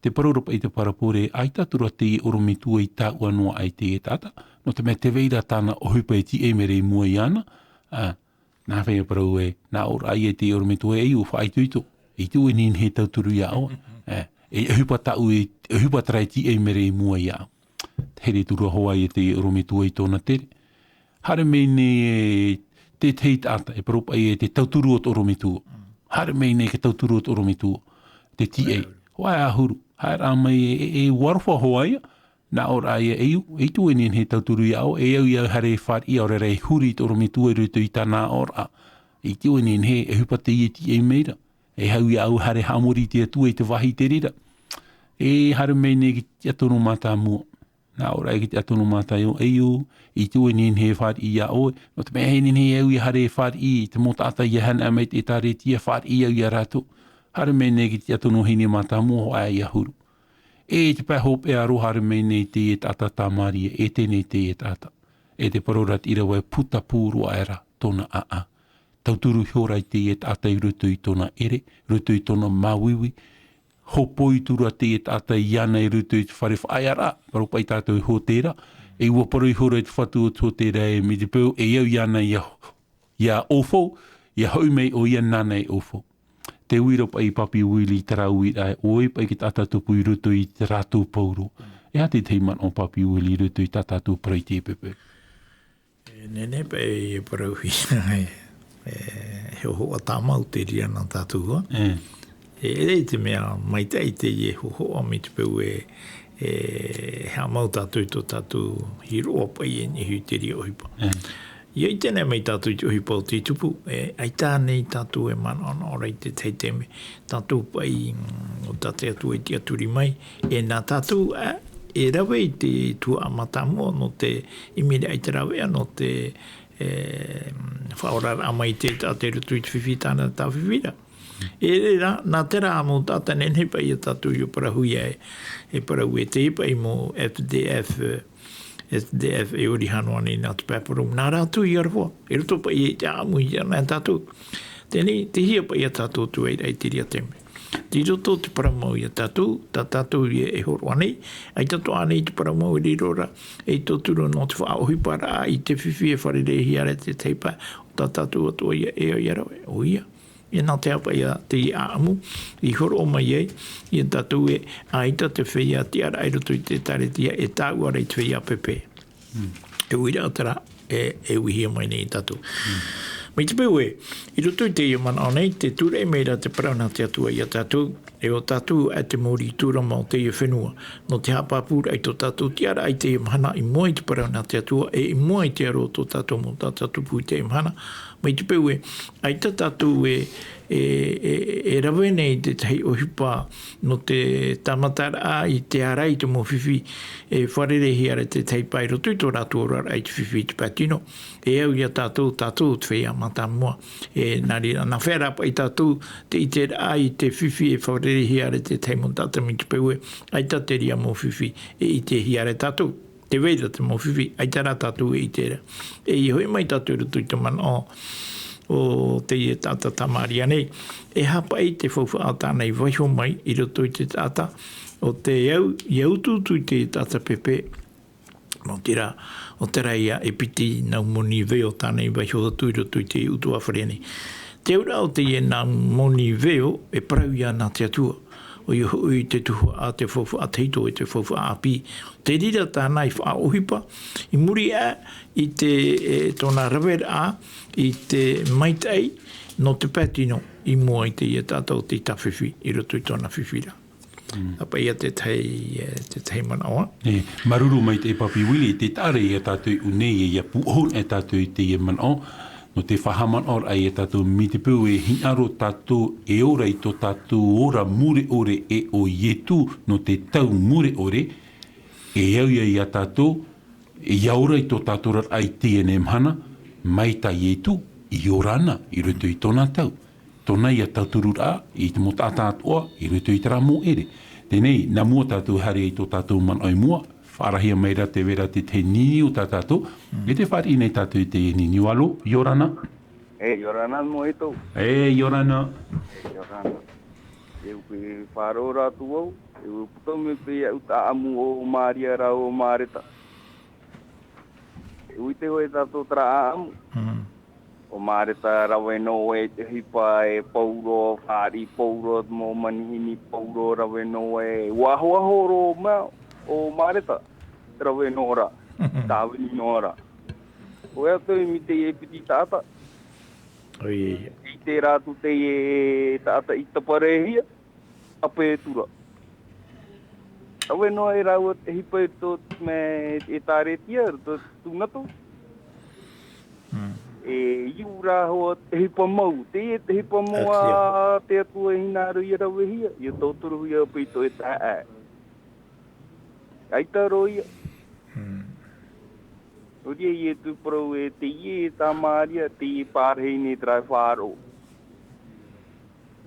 Tē parau ra paʻi te parabole, ʻaita atu ra teie ʻorometua i taʻua noa aʻe i teie taʻata, nō te mea tē vai ra tāna ʻohipa e tīaʻi mai ra i mua iāna, ā, nā hea e parau ē, nā ʻō ra ia teie ʻorometua ē, ʻeiu, faʻaitoito, ʻeita ʻoe e nehenehe e tauturu iā ʻoe, ē, e ʻohipa tāʻu e, ʻohipa terā e tīaʻi mai ra i mua iāʻu. Tē haere atu ra hoʻi ia teie ʻorometua i tōna tere. Haere mai nei e te, te tahi taʻata, e parau paʻi ē, te tauturu o te ʻorometua. Haere mai nei te tauturu o te ʻorometua. Tē tīaʻi. Hoʻi ā, ʻahuru. Haere mai e, e, e ʻua aroha hoʻi ia. Nā ʻō ra ia, ʻeiu, ʻeita ʻoe e nehenehe e tauturu iā ʻoe, e au ʻia haere e fāriʻi, ʻaore rā e huri te ʻorometua i roto i tāna aʻoraʻa. ʻEita ʻoe e nehenehe, e ʻohipa teie e tīaʻi mai ra. E au iāʻu e haere haʻamori i te Atua i te vāhi tē reira. E haere mai nei i te tiʻa tonu mātāmua. Nā ʻō ra ia i te tiʻa tonu mātāmua, ʻeiu, ʻeita ʻoe e nehenehe e fāriʻi iā ʻoe. Nō te mea e nehenehe au ʻia haere e fāriʻi i te mau taʻata ʻia haere mai i te ʻĒkālesia, fāriʻi au iā rātou. Haere mai nei i te tiʻa tonu vahine mātāmua, hoʻi ā, ʻahuru. E i te pae hopeʻa roa haere mai nei teie taʻata Tamaria, e teie nei teie taʻata. E tē parau ra te ʻīrava ē, putapū roa aʻe ra tōna ʻāʻau. tauturu iho ra i teie taʻata i roto i tōna ʻere, i roto i tōna māuiui, hōpoi atu ra teie taʻata iāna i roto i te fare faʻaearaʻa, parau paʻi tātou e hōtēra, e ʻua parau iho ra i te Fatu o te hōtēra ē, mai te peu e au iāna ʻia, ʻia ʻaufau, ʻia hoʻi mai ʻoia nāna e ʻaufau. Te uira paʻi Papi Willie i terā uiraʻa, ʻoia paʻi te taʻata tupu i roto i tā rātou pauroa. E aha te tahi manaʻo Papi Willie i roto i tā tātou parau i teie poʻipoʻi? E, nehenehe paʻi e parauhia, e, e hōhoʻa tāmau te reira nā tātou, ā. E. E, e ʻere i te mea maitaʻi teie hōhoʻa mai te peu e, e haʻamau tātou i tō tātou hiroʻa paʻi e niʻa i te reira ʻohipa. E. ʻIa ʻite nei mai tātou i te ʻohipa o tei tupu, e, ʻaita nei tātou e manaʻonaʻo ra i te tahi taime, tātou paʻi, mm, ʻo tā te Atua i tiʻaturi mai, e nā tātou, ā, e rave i te tuhaʻa mātāmua nō te ʻimiraʻa i te rāveʻa, nō te, e, faʻaoraraʻa mai te taʻata i roto i te fifi i tāna tāfifi ra. E reira, nā terā mau taʻata nehenehe paʻi ia tātou ʻia parauhia e, e parau e teie paʻi mau F D F, F D F e ʻori hā noa nei nā te pae parau, nā rātou i aroha, i roto paʻi i te ʻāʻamu i ana e tātou. Teie, tei hea paʻi ia tātou te vairaʻa i te reira taime. Tei roto te parau mau ia tātou, tā tātou ia e hōroʻa nei, ʻaita atoʻa nei te parau mau e riro ra, ei tauturu nō te faʻaʻohiparaʻa i te fifi e fārereihia ra i te tahi pae, ʻo tā tātou atoʻa ia e ʻia rave, ʻoia. E nā te aha paʻi ia teie ʻāʻamu, i hōroʻa mai ai, ia tātou ē, ʻaita te feiā tiʻaraʻa i roto i te ʻĒtārētia e tāʻua ra i te feiā pēpē. Mm. E uiraʻa terā, e, e uihia mai nei ia tātou. Mm. Mai te peu ē, i roto i teie manaʻo nei, tē tūraʻi mai ra te parau nā te Atua ia tātou, e ʻo tātou ā te mau rītura mau o teie fenua, nō te haʻapāpūraʻa i tō tātou tiʻaraʻa i teie mahana i mua i te parau nā te Atua, e i mua i te aro o tō tātou mau taʻata tupu i teie mahana, mai te peu ē, ʻaita tātou e, e, e, e rave nei i te tahi ʻohipa nō te tāmataraʻa i te ārai i te mau fifi, e fārereihia ra i te tahi pae i roto i tō rātou oraraʻa i te fifi i te pae tino. E au ia tātou, tātou te feiā mātāmua. E nā reira, nā hea rā paʻi tātou te ʻiteraʻa i te fifi e fārereihia ra i te tahi mau taʻata mai te peu ē, ʻaita te reira mau fifi e ʻitehia ra e tātou. Tē vai ra te mau fifi, ʻaita rā tātou e ʻite ra. E ʻia hoʻi mai tātou i roto i te manaʻo o teie taʻata Tamāria nei, e aha paʻi te faufaʻa tāna i vaiiho mai i roto i te taʻata, ʻo tē au, ʻia utuutu i te taʻata pēpē, nō te reira, ʻo terā ia e piti nā moni veo tāna i vaiiho atu i roto i te ʻutuāfare nei. Te auraʻa o teie nā moni veo e parau ia nā te Atua. ʻOia hoʻi te tuhaʻa, te faufaʻa tahito, e te faufaʻa ʻāpī. Te reira tāna i faʻaʻohipa, i muri aʻe i te, e, tōna raveraʻa, i te maitaʻi, nō te pae tino, i mua i teie taʻata ʻo tei tāfifi, i roto i tōna fifi ra. Mm. Nā paʻi ia te tahi, e, te tahi manaʻo. E, māuruuru maitaʻi Papi Willie, tē taʻa ra ia tātou i ʻō nei, e, ʻia pūʻohu e tātou i teie manaʻo, nō te faʻahaʻamanaʻoraʻa ia tātou mai te peu e hinaʻaro tātou e ora i tō tātou ora mure ʻore e ʻo Ietu, nō te tau mure ʻore, e au ia ia tātou, ʻia ora i tō tātou oraraʻa i teie nei mahana, mai tā Ietu, i ora na, i roto i tōna tau. Tōna ia tautururaʻa, i te mau taʻata atoʻa, i roto i terā mau ʻere. Teie nei, nā mua tātou e haere ai tō tātou manaʻo i mua, faʻarahi mai ra tē vai ra te tahi niuniu tā tātou, mm, e tē fāriʻi nei tātou i te niuniu, alo, ʻia ora na. E, ʻia ora na Moeto. E, ʻia ora na. E, ʻia ora na. E, ʻoku faʻaroʻo atu vau, e, ʻoku puta mai paʻi aʻu taʻamu ʻo Maria rāua ʻo Mareta. E, ʻua ʻite hoʻi tātou terā ʻāʻamu. Mm. ʻO Mareta rave noa i te ʻohipa e pauroa, fāriʻi pauroa, mau manihini pauroa, rave noa e, ʻua ahoaho roa mea, ʻo Mareta, rave noa ra, tāvini noa ra. ʻOia atoʻa mai teie piti taʻata. ʻOia, ʻia. I terā atu teie taʻata i taparehia, a Pētera. Rave noa e rāua te ʻohipa i roto i te ʻĒtārētia, i roto i te tūnato. Mm. E iu rā hoʻi te ʻohipa mau, teie te ʻohipa mau a te Atua e hinaʻaro ʻia ravehia, ʻia tauturuhia paʻi i tō ʻoe taeaʻe. ʻAita roa ia. Mm. Nō reira, ʻia tū parau e teie tā Maria, teie pārahi nei terā e faʻaroʻo.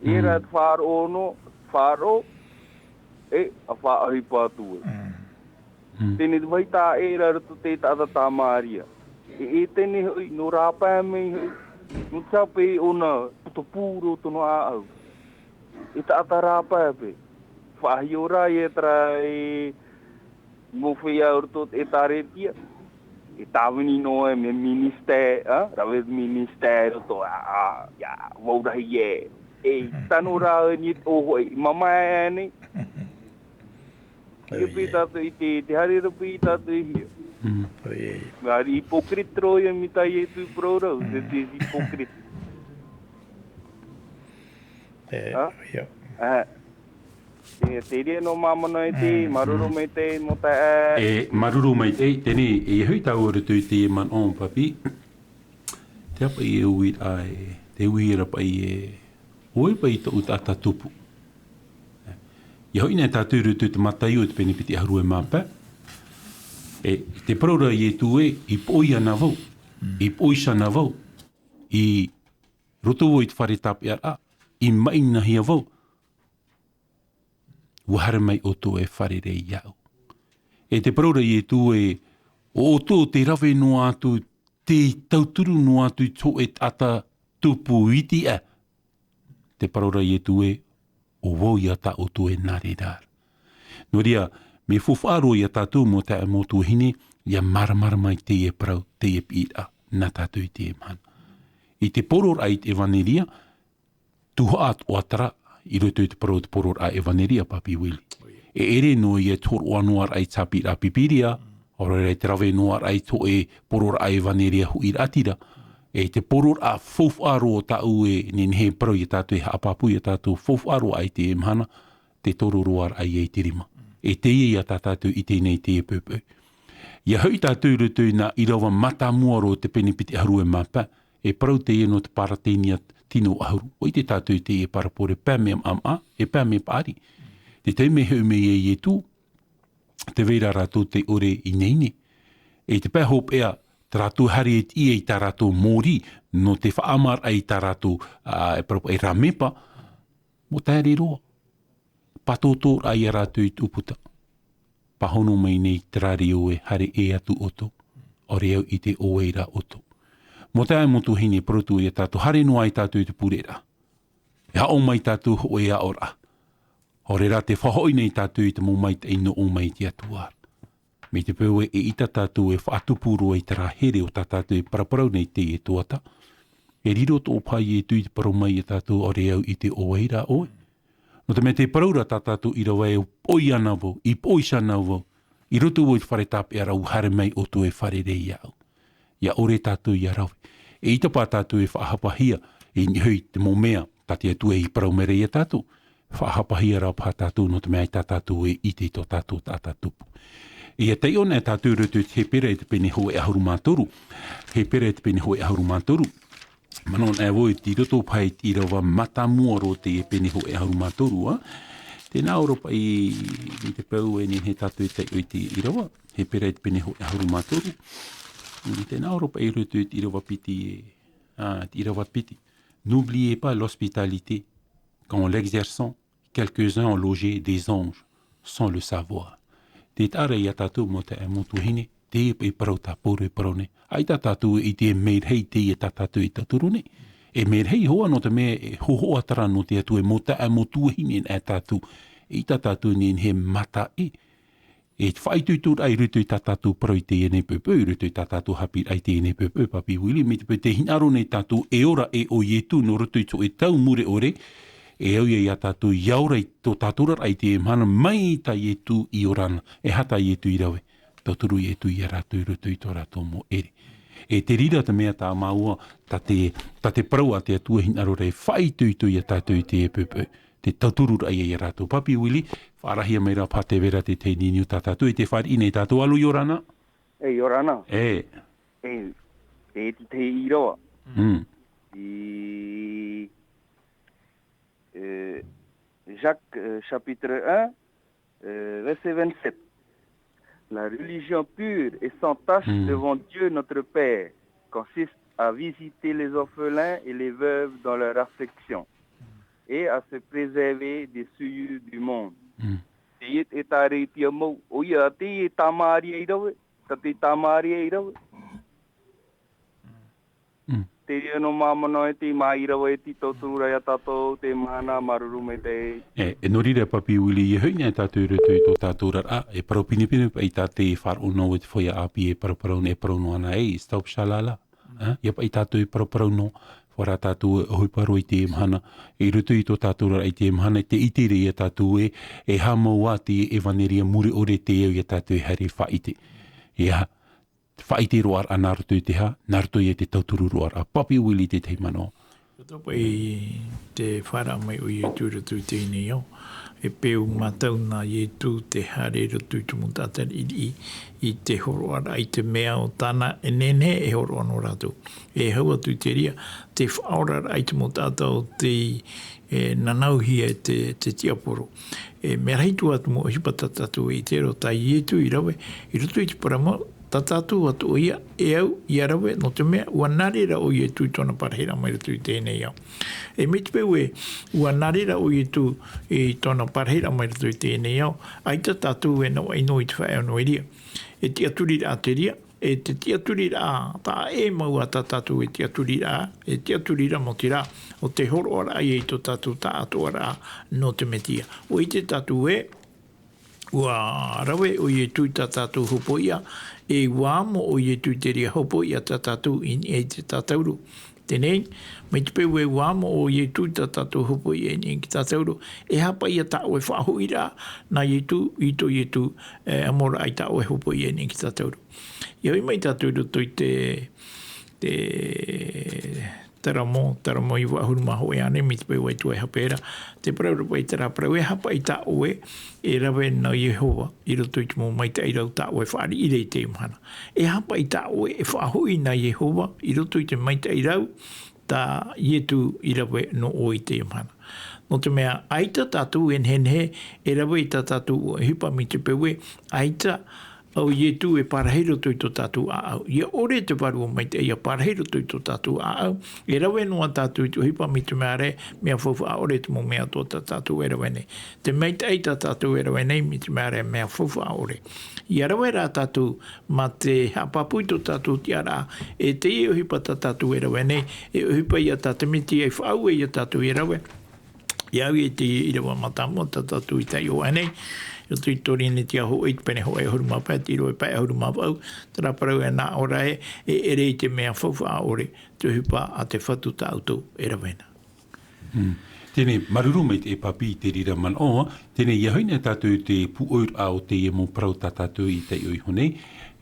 Mm. Terā e faʻaroʻo noa, faʻaroʻo, e, ʻa faʻaʻohipa atu ai. Mm. Mm. Teie te vāhi taʻa ʻē ra i roto i te taʻata tā Maria. E, e teie hoʻi, nō rāpae mai hoʻi, No te hape ʻōna, puta pū roa tōna ʻāʻau. E taʻata rāpae pē. Faʻahiora ia terā e mau feiā o roto o te ʻĒtāretia. E tāvini noa e mea minister, ā, rave minister roto, ā, ā, ia, vau rahi e. E, tano rā e ni te ʻōhoʻi, mamae nei. Ia pē tātou i te, te haere rapi i tātou i hia. Mm. Oi, oi. Ngā ri hypocrite roa ia mai tā Ietu i parau ra, te, te hypocrite. E, ā? Ia. Ā. E, te reira nō māmana e te, mm, māuruuru, mm, maitaʻi, mau taeaʻe. E, māuruuru maitaʻi, teie, e hoʻi tāua i roto i te manaʻo papi. Te apa i e uiraʻa e, te uiraʻa paʻi e, ʻoe paʻi tōʻu taʻata tupu. Ia hoʻi nei tātou i roto i te Mataio te pene piti ʻahuru e mā pae. E, i te parau ra Ietu ē, i poʻoi ana vau, i poʻoi ana vau, i roto vau i te fare tāpeʻaraʻa, i maʻinahia vau, ʻua haere mai ʻoutou e fārerei iāʻu. E te parau ra Ietu ē, ʻo ʻoutou te rave noa atu, te tauturu noa atu i te hōʻē taʻata tupu iti aʻe. Te parau ra Ietu ē, ʻo vau ia tā ʻoutou e nā reira ra. Nō reira, mea faufaʻa roa ia tātou mau taeaʻe mau tuahine, ʻia māramarama i teie parau, teie piʻiraʻa, nā tātou i teie mahana. I te poroʻraʻa i te ʻevaneria, tuhaʻa atoʻa terā, i roto i te parau o te poroʻraʻa ʻevaneria, Papi Willie. E ʻere noa ia te hōroʻa noa raʻa i te haʻapiʻiraʻa Pīpīria, ʻaore rā i te rave noa raʻa i te hōʻē poroʻraʻa ʻevaneria huiraʻatira. E te poroʻraʻa faufaʻa roa tāʻu e nehenehe e parau ia tātou, e haʻapāpū ia tātou faufaʻa roa i teie mahana, te toro roa raʻa ia i te rima. E teie ia tā tātou i teie nei teie poʻipoʻi. Ia hoʻi tātou i roto i nā ʻīrava mātāmua roa o te pene piti ʻahuru e mā pae, e parau teie nō te Paratēnia tino ʻahuru. ʻUa ʻite tātou i teie parabole, pae mea maʻamaʻa, e pae mea paʻari. Te taime e hoʻi mai ai Ietu, tē vai ra rātou tē ʻore ineine. E te pae hopeʻa, tā rātou haere e tiʻi i tā rātou mōrī, nō te faʻaʻamaraʻa i tā rātou, ā, e parau paʻi rāmepa, mau taeaʻe roa. Pātōtōraʻa ia rātou i te ʻūputa. Pāhono mai nei terā reo ē, haere ʻē atu ʻoutou, ʻaore au i ʻite ʻo vai ra ʻoutou. Mau taeaʻe mau tuahine, parau atu ia tātou, haere noa ai tātou i te pureraʻa. E aʻo mai tātou hōʻē aʻoraʻa. ʻAore rā tē faʻahoʻi nei tātou i te mau maitaʻi nō ʻō mai i te Atua. Mai te peu ē, eʻita tātou e faʻatupu roa i terā here o tā tātou e paraparau nei teie tuhaʻa. E riro atoʻa paha Ietu i te parau mai ia tātou, ʻaore au i ʻite ʻo vai ra ʻoe. Nō te mea tē parau ra tā tātou ʻīrava ē, poʻoi ana vau, i poʻoi ana vau, i roto vau i te fare tāpeʻaraʻa, ʻua haere mai ʻoutou e fārerei iāʻu. ʻIa ʻore tātou ʻia rave. Eʻita paha tātou e faʻahapahia, i niʻa hoʻi i te mau mea, tā te Atua i parau mai ra ia tātou. Faʻahapahia rā paha tātou nō te mea ʻaita tātou e ʻite i tō tātou taʻata tupu. ʻIa taiʻo anaʻe tātou i roto i te Hepera i te pene hōʻē ʻahuru mā toru. Hepera i te pene hōʻē ʻahuru mā toru. Manaʻo anaʻe vau i roto paha i te ʻīrava mātāmua roa o teie pene hōʻē ʻahuru mā toru, ā. Tē nā ʻō ra paʻi, mai te peu e nehenehe tātou e taiʻo i te ʻīrava. Hepera i te pene hōʻē ʻahuru mā toru. Tē nā ʻō ra paʻi i roto i te ʻīrava piti, ā, te ʻīrava piti. N'oubliez pas l'hospitalité, qu'en l'exerçant, quelques-uns ont logé des anges, sans le savoir. Tē taʻa ra ia tātou mau taeaʻe mau tuahine, teie paʻi parau tā Pauro e parau nei. ʻAita tātou e ʻite e mea rahi teie tā tātou e tauturu nei. E mea rahi hoʻi nō te mea e hōhoʻa terā nō te Atua, e mau taeaʻe mau tuahine anaʻe tātou. Eʻita tātou e nehenehe e mataʻi. E faʻaitoitoraʻa i roto i tā tātou parau i teie nei poʻipoʻi, i roto i tā tātou haʻapiʻiraʻa i teie nei poʻipoʻi, Papi Willie, mai te peu tē hinaʻaro nei tātou e ora ē ʻo Ietu nō roto i te hōʻē tau mure ʻore, e au ia ia tātou ʻia ora i tō tātou oraraʻa i teie mahana mai tā Ietu i ora na, e aha tā Ietu i rave, tauturu Ietu ia rātou i roto i tō rātou mau ʻere. E te reira te mea tā māua, tā te, tā te parau a te Atua e hinaʻaro ra e faʻaitoito ia tātou i teie poʻipoʻi. Te tauturu ra ia ia rātou. Papi Willie, faʻarahia mai ra paha tē vai ra te tahi niuniu tā tātou, e tē fāriʻi nei tātou, alo, ʻia ora na. E, ʻia ora na. E. E, e te tahi ʻīrava. Mm. I, e, Jacques, e, chapitre un, e, verset vingt-sept. La religion pure et sans tache, mm, devant Dieu notre Père consiste à visiter les orphelins et les veuves dans leur affliction et à se préserver des souillures du monde. Mm. Teie te ʻĒtāretia mau, ʻoia, teie e tāmārie i rave, tā te tāmārie i rave. Mm. Te ria no māmana e te mā ʻīrava e te tauturu ra ia tātou te mahana māuruuru mai te. E, e nō reira, Papi Willie, e hoʻi nei tātou i roto i tō tātou oraraʻa, e parau pinepine paʻi tā te faʻaroʻo nō e te faufaʻa ʻāpī e paraparau nei, e parau noa ana e, stop shalala. Eh, ia paʻi tātou e paraparau nō, ʻoia rā tātou e ʻohipa roa i te mahana, i roto i tō tātou oraraʻa i te mahana, te ʻite ra ia tātou e, e haʻamau ā te ʻevaneria mure ʻore te au ia tātou e haere faʻaʻite. Ia, faʻaʻite roa ʻana nā roto i te hā, nā roto ia te tauturu roa ʻana. Papi Willie, te tahi manaʻo. Roto paʻi te faʻaroʻo mai o Ietu i roto i teie nei ao. E peu mātou nā Ietu te haere i roto i te mau taʻata riʻi, i te hōroʻaraʻa i te mea o tāna e nehenehe e hōroʻa nō rātou. E hau atu i te reira, te faʻaoraraʻa i te mau taʻata o tei, e, nanauhia e te, te tiaporo. E, mea rahi atu mau ʻohipa tā tātou e ʻite ra tā Ietu i rave, i roto i te parau mau, tā tātou atoʻa ïa, e au, ʻia rave, nō te mea, ʻua nā reira ʻo Ietu i tōna parahiraʻa mai roto i teie nei ao. E mai te peu ē, ʻua nā reira ʻo Ietu i tōna parahiraʻa mai roto i teie nei ao, ʻaita tātou e navaʻi noa i te faʻaea noa i reira. E tiʻaturiraʻa te reira, e te tiʻaturiraʻa, taʻa ʻē mau ā tā tātou e tiʻaturiraʻa, e tiʻaturiraʻa mau te reira, ʻo te hōroʻaraʻa ïa i tō tātou taʻatoʻaraʻa nō te Metia. ʻUa ʻite tātou ē, ʻua rave ʻo Ietu i tā tātou hopoiʻa, e ʻua amo ʻo Ietu i te reira hopoiʻa tā tātou i niʻa i te tātauro. Teie nei, mai te peu ē ʻua amo ʻo Ietu i tā tātou hopoiʻa i niʻa i te tātauro, e aha paʻi ïa tā ʻoe faʻahoʻiraʻa nā Ietu, i tō Ietu, e, amoraʻa i tā ʻoe hopoiʻa i niʻa i te tātauro. ʻIa hoʻi mai tātou i roto i te, te Taramo, Taramo iva ʻahuru mā hōʻē ānei, mai te peu ē ʻua tuʻu e hape ra. Te parau ra paʻi terā parau, e aha paʻi tā ʻoe e rave nā Iehova i roto i te mau maitaʻi rau tā ʻoe e fāriʻi ra i teie mahana. E aha paʻi tā ʻoe e faʻahoʻi nā Iehova i roto i te maitaʻi rau tā Ietu i rave nō ʻoe i teie mahana. Nō te mea, ʻaita tātou e nehenehe e rave i tā tātou ʻohipa mai te peu ē, ʻaita ʻo Ietu e parahi roto i tō tātou ʻāʻau. ʻIa ʻore te Vārua Maitaʻi ʻia parahi roto i tō tātou ʻāʻau. E rave noa tātou i te ʻohipa mai te mea ra, mea faufaʻa ʻore te mau mea atoʻa tā tātou e rave nei. Te maitaʻi tā tātou e rave nei, mai te mea ra, mea faufaʻa ʻore. ʻIa rave rā tātou mā te haʻapāpū i tō tātou tiʻaraʻa, e teie ʻohipa tā tātou e rave nei, e ʻohipa ïa tā te Metia i faʻaue ia tātou e rave. ʻIa au i te ʻīrava mātāmua tā tātou i taiʻo aʻe nei, i roto i Torinetia hōʻē, i te pene hōʻē ʻahuru mā pae, te ʻīrava pae ʻahuru mā vaʻu, terā parau e nā ʻō ra ē, e ʻere i te mea faufaʻa ʻore, te ʻohipa a te Fatu tā ʻoutou e rave na. Mm. Teie nei, māuruuru maitaʻi Papi i te reira manaʻo, teie nei, ʻia hoʻi nei tātou i te pūʻoiraʻa o teie mau parau tā tātou i taiʻo iho nei,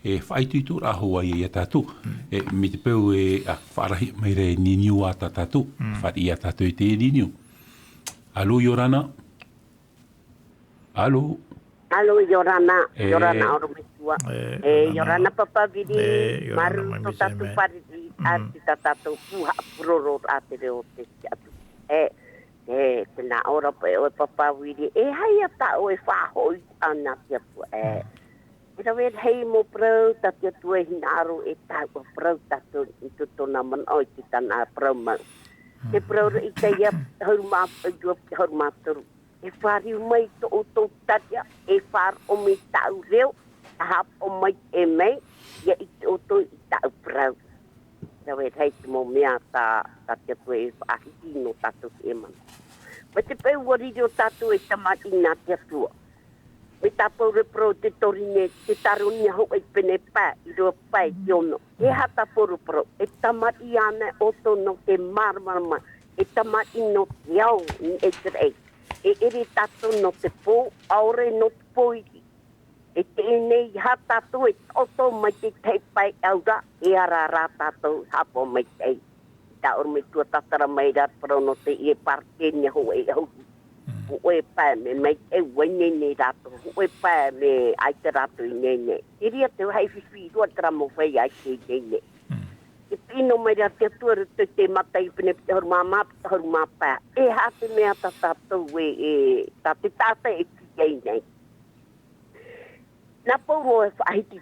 e faʻaitoitoraʻa hoʻi ia tātou. Mm. E, mai te peu e, ā, faʻarahi mai ra e niniu ā tā tātou, Mm. fāriʻi ia tātou i te niniu. Alo, ʻia ora na. Alo. Alo, ʻia ora na. E, ʻia ora na, ʻorometua. E, E, ʻia ora na, Papa Viri. E, ʻia ora na, Māuruuru mai tō tātou fāriʻi, Mm. ʻati tā tātou pū haʻapurororaʻa te reo o te tiʻaturi. E, e, tē nā ʻō ra paʻi ʻoe Papa Viri. E aha ïa tā ʻoe faʻahoʻiraʻa nā te Atua. E, Mm. e rave rahi mau parau tā te Atua e hinaʻaro e taua parau tātou i tō tōna manaʻo i te tāna parau mau. Te Mm. parau ra i Isaia ʻahuru mā, ʻahuru mā toru. E fāriu mai tō ʻoutou tariʻa, e faʻaroʻo mai tāʻu reo, ʻa haʻapaʻo maitaʻi mai, ʻia ʻite ʻoutou i tāʻu parau. Rave rahi te mau mea tā, tā te Atua e faʻahiti nō tātou e mana. Mai te peu ʻua riro tātou e tamariʻi nā te Atua. Mai tā Pauro parau te Torinetia, te Teuteronome hōʻē pene pae, ʻīrava pae e ono. E aha tā Pauro parau, e tamariʻi ānei ʻoutou nō te māramarama, e tamariʻi nō te ao i ʻĪteraʻera. E ʻere tātou nō te pō, ʻaore nō te pōiri. E teie nei, ʻeiaha tātou e taʻoto mai te tahi pae ʻaura, e ara rā tātou haʻapaʻo maitaʻi. Tā ʻorometua tātara mai ra te parau nō teie Paritēnia hōʻē ʻahuru. Mm. Hōʻē pae mea maitaʻi ʻua ineine rātou, hōʻē pae mea ʻaita rātou i ineine. Terā te vāhi fifi roa terā mau feiā i teie nei. Mm. E piʻi noa mai ra te Atua i roto i te Mataio pene piti ʻahuru mā maha, piti ʻahuru mā pae. E aha te mea tā tātou e, e, tā te taʻata e tīaʻi nei. Nā Pauro e faʻahiti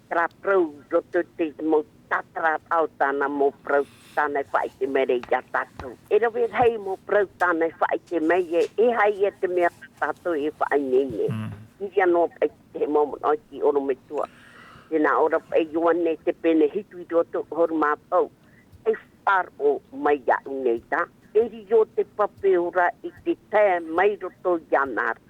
terā parau i roto i te mau tātararaʻa o tāna mau parau, tāna e faʻaʻite mai ra ia tātou. E rave rahi mau parau tāna e faʻaʻite mai e, e aha ïa te mea tā tātou e faʻaineine. Mm. I reira noa paʻi te mau manaʻo i te ʻorometua. Tē nā ʻō ra paʻi Ioane te pene hitu ʻīrava toru ʻahuru mā vaʻu. E Pāroʻo mai iāʻu nei tā, e riro te pape ora i te tae mai roto i ana ra.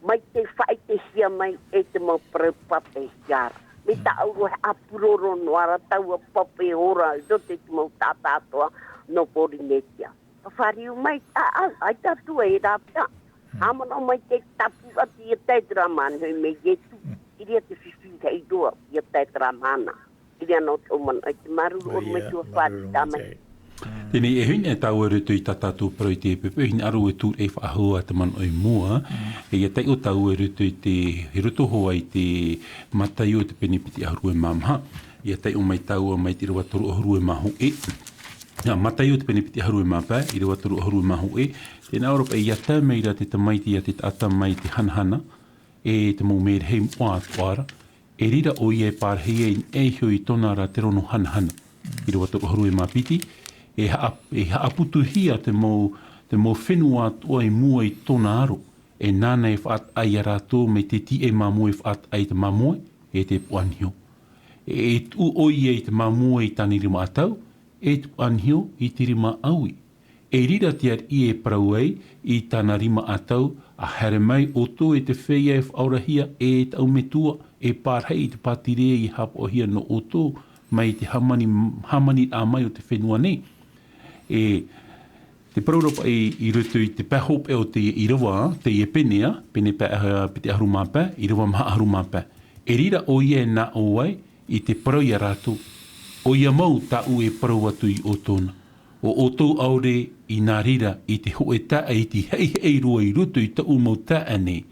Mai te faʻaʻitehia mai e te mau parau papahia ra. Mai tāʻu roa e haʻapuroro noa ra taua pape ora i roto i te mau taʻata atoʻa nō Pōrīnetia. Ka fāriu mai, ā, ā, ʻaita atu e rāpea. Ā manaʻo mai te tāpura te ia tae te rā māna, e mai Ietu. I reira te fifi hei roa, ia tae te rā māna. I reira nō te ʻōmana, i te māuruuru mai te ua fāriu tā mai. Teie nei, e hinaʻaro tāua i roto i tā tātou parau i te pepe, hinaʻaro e tūraʻi faʻahou ā te manaʻo i mua, e ia taiʻo tāua i roto i te, i roto hoʻi i te Mataio te pene piti ʻahuru e mā maha, ia taiʻo mai tāua mai te ʻīrava toru ʻahuru e mā hōʻē. Nā, Mataio te pene piti ʻahuru e mā pae, ʻīrava toru ʻahuru e mā hōʻē, tē nā ʻō ra paʻi, ia tae mai ra te tamaiti a te taʻata mai te hanahana, e te mau mērahi moʻa atoʻa ra, e riro ʻoia e pārahi ai i niʻa iho i tōna ra te rono hanahana. ʻĪrava toru ʻahuru e mā piti, e haʻa-, e haʻaputuhia te mau, te mau fenua atoʻa i mua i tōna aro, e nāna e faʻataʻa ia rātou mai te tīaʻi māmoe e faʻataʻa i te māmoe, e te puaʻaniho. E, e tuʻu ʻoia i te māmoe i tāna rima ʻatau, e te puaʻaniho i te rima ʻaui. E riro te ariʻi e parau ai i tāna rima ʻatau, ā, haere mai ʻoutou e te feiā e faʻaorahia e tāʻu Metua, e pārahi i te pātireia i haʻapaʻohia nō ʻoutou mai te hāmani, hāmaniraʻa mai o te fenua nei. E te parau ra paʻi i roto i te pae hopeʻa o teie ʻīrava, teie pene ā, pene pae, ā, piti ʻahuru mā pae, ʻīrava maha ʻahuru mā pae. E riro ʻoia e nā ʻō ai i te parau ia rātou, ʻoia mau tāʻu e parau atu ia ʻoutou na. ʻO ʻoutou ʻaore i nā reira i te hōʻē taeaʻe iti heihei roa i roto i tōʻu mau taeaʻe nei,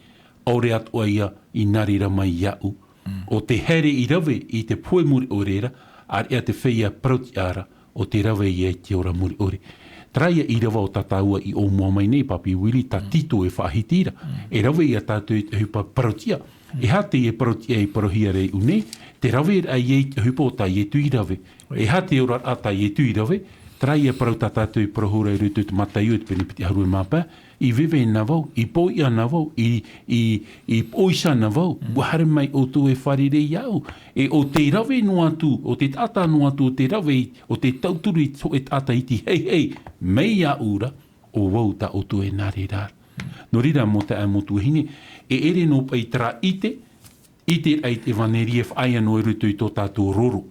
ʻaore atoʻa ia i nā reira mai iāʻu. ʻO tē haere i rave i te pohe mure ʻore ra, ʻāreʻa te feiā parautiʻa ra, ʻo tē rave ia i te ora mure ʻore. Terā ia ʻīrava o tā tāua i ʻōmua mai nei, Papi Willie, tā Tito e faʻahiti ra. E rave ia tātou i te ʻohipa parautiʻa. E aha teie parautiʻa i parauhia ra iʻō nei? Te rave ra ia i te ʻohipa o tā Ietu i rave. E aha te oraraʻa tā Ietu i rave? Terā ia parau tā tātou i parau ra i roto i te Mataio te pene piti ʻahuru e mā pae, i veve na vau, i poiʻa na vau, i, i, i poiʻa na vau, ʻua haere mai ʻoutou e fārerei iāʻu. E ʻo te rave noa atu, ʻo te taʻata noa atu, ʻo te rave, ʻo te tauturu i te hōʻē taʻata iti heihei mai iāʻu ra, ʻo vau tā ʻoutou e nā reira. Nō reira, mau taeaʻe, mau tuahine, e ʻere noa paʻi terā ʻite, ʻite raʻa i te ʻevaneria e faʻaea noa i roto i tō tātou roro.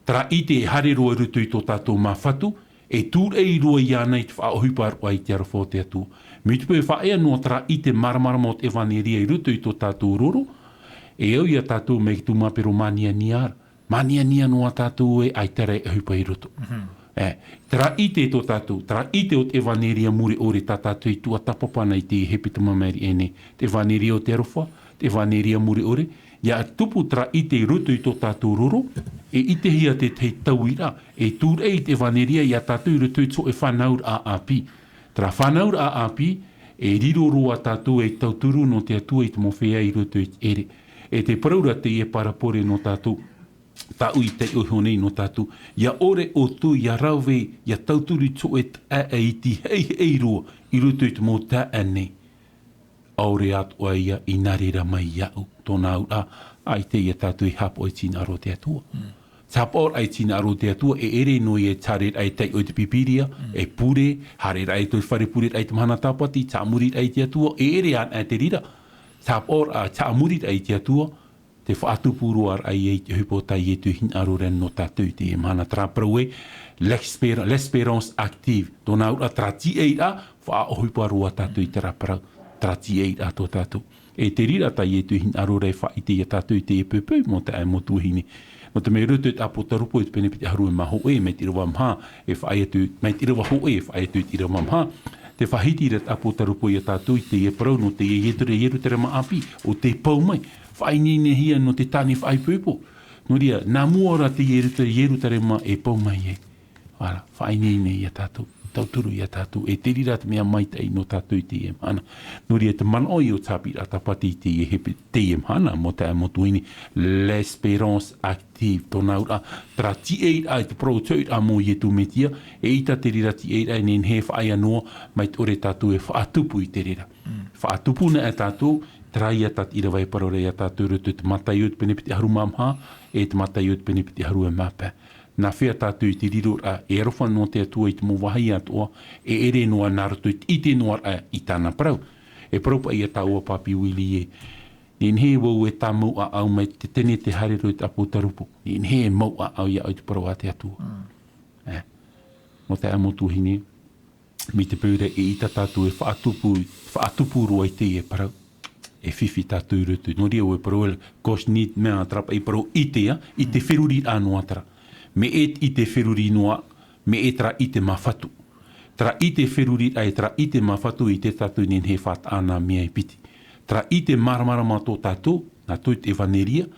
Terā ʻite e haere roa i roto i tō tātou māfatu, e tūraʻi roa iāna i te faʻaʻohipa roa i te aroha o te Atua. Mai te peu e faʻaea noa terā ʻite māramarama o te ʻevaneria i roto i tō tātou roro, e au ia tātou mai te mau māpero māniania ra. Māniania noa tātou e ʻaita rā e ʻohipa i roto. E, terā ʻite tō tātou, terā ʻite o te ʻevaneria mure ʻore tā tātou i tuatāpapa na i te hepetoma mai nei, te ʻevaneria o te aroha, te ʻevaneria mure ʻore, ʻia tupu terā ʻite i roto i tō tātou roro, e ʻitehia te tahi tauiraʻa, e tūraʻi te ʻevaneria ia tātou i roto i te hōʻē fānauraʻa ʻāpī. Terā fānauraʻa ʻāpī, e riro roa tātou ei tauturu nō te Atua i te mau feiā i roto i te ʻere. E te parau ra teie parabole nō tātou, tāʻu i taiʻo iho nei nō tātou, ʻia ʻore ʻoutou ʻia rave, ʻia tauturu i te hōʻē taeaʻe iti heihei roa i roto i te mau taeaʻe nei. ʻAore atoʻa ia i nā reira mai iāʻu, tōna auraʻa, ʻaita ia tātou i haʻapaʻo i te hinaʻaro o te Atua. Te haʻapaʻoraʻa i te hinaʻaro o te Atua, e ʻere noa ia te haereraʻa i taiʻo i te Pīpīria, e pure, haereraʻa i te fare pureraʻa i te mahana tāpati, te haʻamoriraʻa i te Atua, e ʻere anaʻe te reira. Te haʻapaʻoraʻa, te haʻamoriraʻa i te Atua, te faʻatupu roa raʻa ia i te ʻohipa o tā Ietu i hinaʻaro ra nō tātou i teie mahana. Terā parau ē, l'expér-, l'espérance active. Tōna auraʻa, terā tīaʻiraʻa, faʻaʻohipa roa tātou i terā parau. Terā tīaʻiraʻa tō tātou. E te reira tā Ietu i hinaʻaro ra e faʻaʻite ia tātou i teie poʻipoʻi, mau taeaʻe, mau tuahine. Nō te mea i roto i te ʻĀpōtarupo i te pene piti ʻahuru e mā hōʻē, mai te ʻīrava maha, e faʻaea atu, mai te ʻīrava hōʻē, e faʻaea atu i te ʻīrava maha, tē faʻahiti ra te ʻĀpōtarupo ia tātou i teie parau nō te Ieru-, Ierutarema ʻāpī, ʻo tē pau mai, faʻaineinehia nō te tāne faʻaipoipo. Nō reira, nā mua ra te Ieru-, Ierutarema e pau mai ai. Ara, faʻaineine ia tātou, tauturu ia tātou, e te reira te mea maitaʻi nō tātou i teie mahana. Nō reira te manaʻo ia o te haʻapiʻiraʻa tāpati i teie hepe-, teie mahana, mau taeaʻe, mau tuahine, l'espérance active, tōna auraʻa, terā tīaʻiraʻa i te parau o te hōʻēraʻa mau Ietu Metia, eʻita te reira tīaʻiraʻa e nehenehe e faʻaea noa, mai te ʻore tātou e faʻatupu i te reira. Faʻatupu na e tātou, terā ia tā te ʻīrava e parau ra ia tātou i roto i te Mataio te pene piti ʻahuru mā maha, e te Mataio te pene piti ʻahuru e mā pae. Nā hea tātou i te riroraʻa, e aroha noa te Atua i te mau vāhi atoʻa, e ʻere noa nā roto i te ʻite noa raʻa i tāna parau. E parau paʻi ia tāua Papi Willie ē, nehenehe vau e tāmau ʻaʻau mai te tene te haere roa i te ʻāpōtarupo. Nehenehe e mau ʻaʻau iāʻu i te parau a te Atua. Mm. E, nō te ʻamu tuahine, mai te peu ra e ʻita tātou e faʻatupu, faʻatupu roa i teie parau. E fifi tātou i roto. Nō reira e parau, e, koshni, mea, terā paʻi parau ʻite, ā, i te feruriraʻa noa terā. Mea ʻite feruri noa, mea terā ʻite māfatu. Terā ʻite feruriraʻa e terā ʻite māfatu i te tātou nehenehe e faʻataʻa nā mea e piti. Terā ʻite māramarama tō tātou, nā tō te ʻevaneria,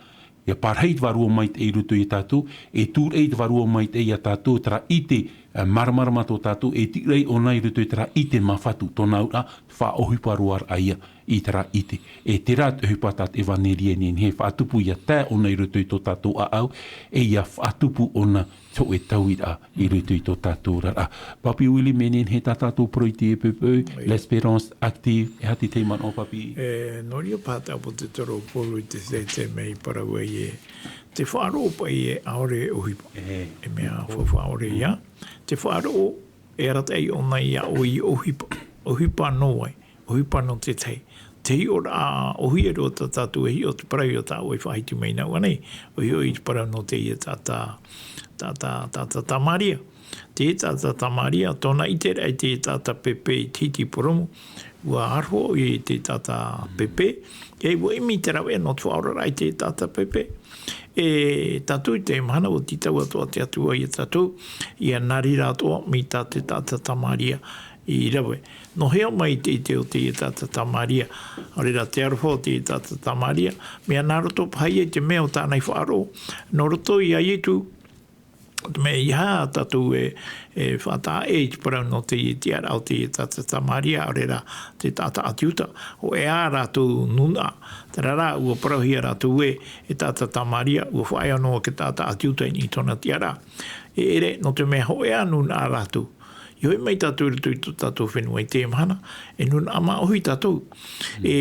ʻia parahi te Vārua Maitaʻi i roto ia tātou, e tūraʻi te Vārua Maitaʻi ia tātou, terā ʻite, e, māramarama tō tātou, e tūraʻi ʻōna i roto i terā ʻite māfatu, tōna auraʻa, faʻaʻohipa roa raʻa ia i terā ʻite. E terā te ʻohipa tā te ʻevaneria nehenehe e faʻatupu ʻia tae ʻōna i roto i tō tātou ʻaʻau, e ʻia faʻatupu ʻōna te hōʻē tauiraʻa i roto i tō tātou oraraʻa. Papi Willie, mea nehenehe tā tātou parau i teie poʻipoʻi, Oi. L'espérance active, e aha te tahi manaʻo Papi? E, nō reira paha te ʻāpōsetolo Paul i te teitei mea i parau ai ē, te faʻaroʻo paʻi ē ʻaore e ʻohipa. E. E mea faufaʻa ʻore ia. Te faʻaroʻo, e arataʻi ʻōna iā ʻoe i ʻohipa. ʻOhipa nō vai? ʻOhipa nō te tahi. Te hiʻoraʻa, ʻōhie roa tā tātou e hiʻo te parau i tā ʻoe i faʻahiti mai nā ʻua nei. ʻOhie i te parau nō teie taʻata, taʻata, taʻata Tamaria. Te taʻata Tamaria, tōna ʻiteraʻa i te taʻata pēpē i te hiti purōmu, ʻua aroha i te taʻata pēpē, e ʻua ʻimi te rāveʻa nō te faʻaoraraʻa i te taʻata pēpē. E tātou i teie mahana ʻua tītau atoʻa te Atua ia tātou, ʻia nā reira atoʻa mai tā te taʻata Tamaria i rave. Nō hea mai te ʻite o te taʻata Tamaria, ʻaore rā te aroha o te taʻata Tamaria, mea nā roto paha ia i te mea o tāna i faʻaroʻo, nō roto ia Ietu, te mea i aha tātou e, e faʻataʻa i te parau nō te tiʻaraʻa o te taʻata Tamaria, ʻaore rā te taʻata ʻāti Iuta, hōʻē ā rātou nūnaʻa. Terā rā, ʻua parauhia rātou ē, e taʻata Tamaria, ʻua faʻaea noa te taʻata ʻāti Iuta i niʻa i tōna tiʻaraʻa. E ʻere, nō te mea hōʻē ā nūnaʻa rātou. I hoʻi mai tātou i roto i tō tātou fenua i teie mahana, e nūnaʻa māʻohi tātou. E,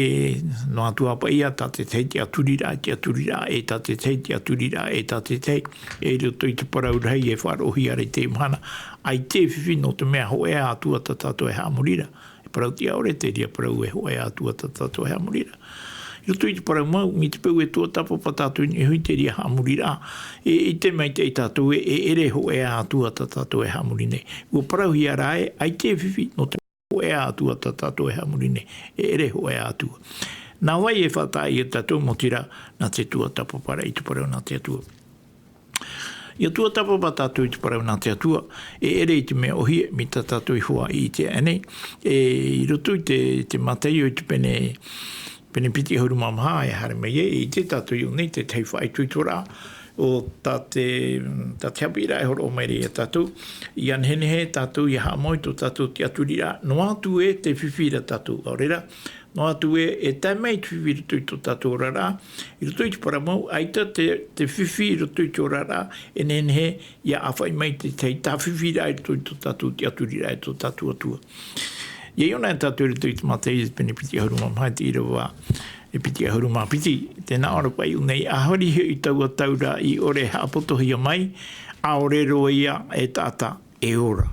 noa atu ā paʻi ia tā te tahi tiʻaturiraʻa, tiʻaturiraʻa, e tā te tahi tiʻaturiraʻa, e tā te tahi, e i roto i te parau rahi e faʻaroʻohia ra i teie mahana, ʻaita e fifi nō te mea hōʻē ā Atua tā tātou e haʻamori ra. E parau tiʻa ʻore te reira parau ē hōʻē ā Atua tā tātou e haʻamori ra. I roto i te parau mau, mai te peu e tuatāpapa tātou i niʻa iho i te reira haʻamoriraʻa, e, ʻite maitaʻi tātou ē, e ʻere hōʻē ā Atua tā tātou e haʻamori nei. ʻUa parauhia rā ē, ʻaita e fifi nō te hōʻē ā Atua tā tātou e haʻamori nei, e ʻere hōʻē ā Atua. Nā vai e faʻataʻa ia tātou, maoti rā, nā te tuatāpaparaʻa i te parau nā te Atua. ʻIa tuatāpapa tātou i te parau nā te Atua, e ʻere i te mea ʻōhie, mai tā tātou i hoʻi i teie nei, e, i roto i te, te Mataio i te pene, pene piti ʻahuru mā maha, e haere mai ai, e ʻite tātou i ʻō nei te tahi faʻaitoitoraʻa, ʻo tā te, tā te haʻapiʻiraʻa e hōroʻa mai ra ia tātou, ʻia nehenehe tātou ʻia haʻamau i tō tātou tiʻaturiraʻa, noa atu ē tē fifi ra tātou, ʻaore rā, noa atu ē, e tae mai te fifi i roto i tō tātou oraraʻa, i roto i te parau mau, ʻaita te, te fifi i roto i te oraraʻa, e nehenehe ʻia ʻāfaʻi mai te tahi tāfifiraʻa i roto i tō tātou tiʻaturiraʻa e tō tātou Atua. ʻIa ʻō na tātou i roto i te Mataio pene piti ʻahuru mā maha, te ʻīrava e piti ʻahuru mā piti, tē nā ʻō ra paʻi nei, ʻa hori hoʻi taua tau ra i ʻore e haʻapotohia mai, ʻaore roa ia e taʻata e ora.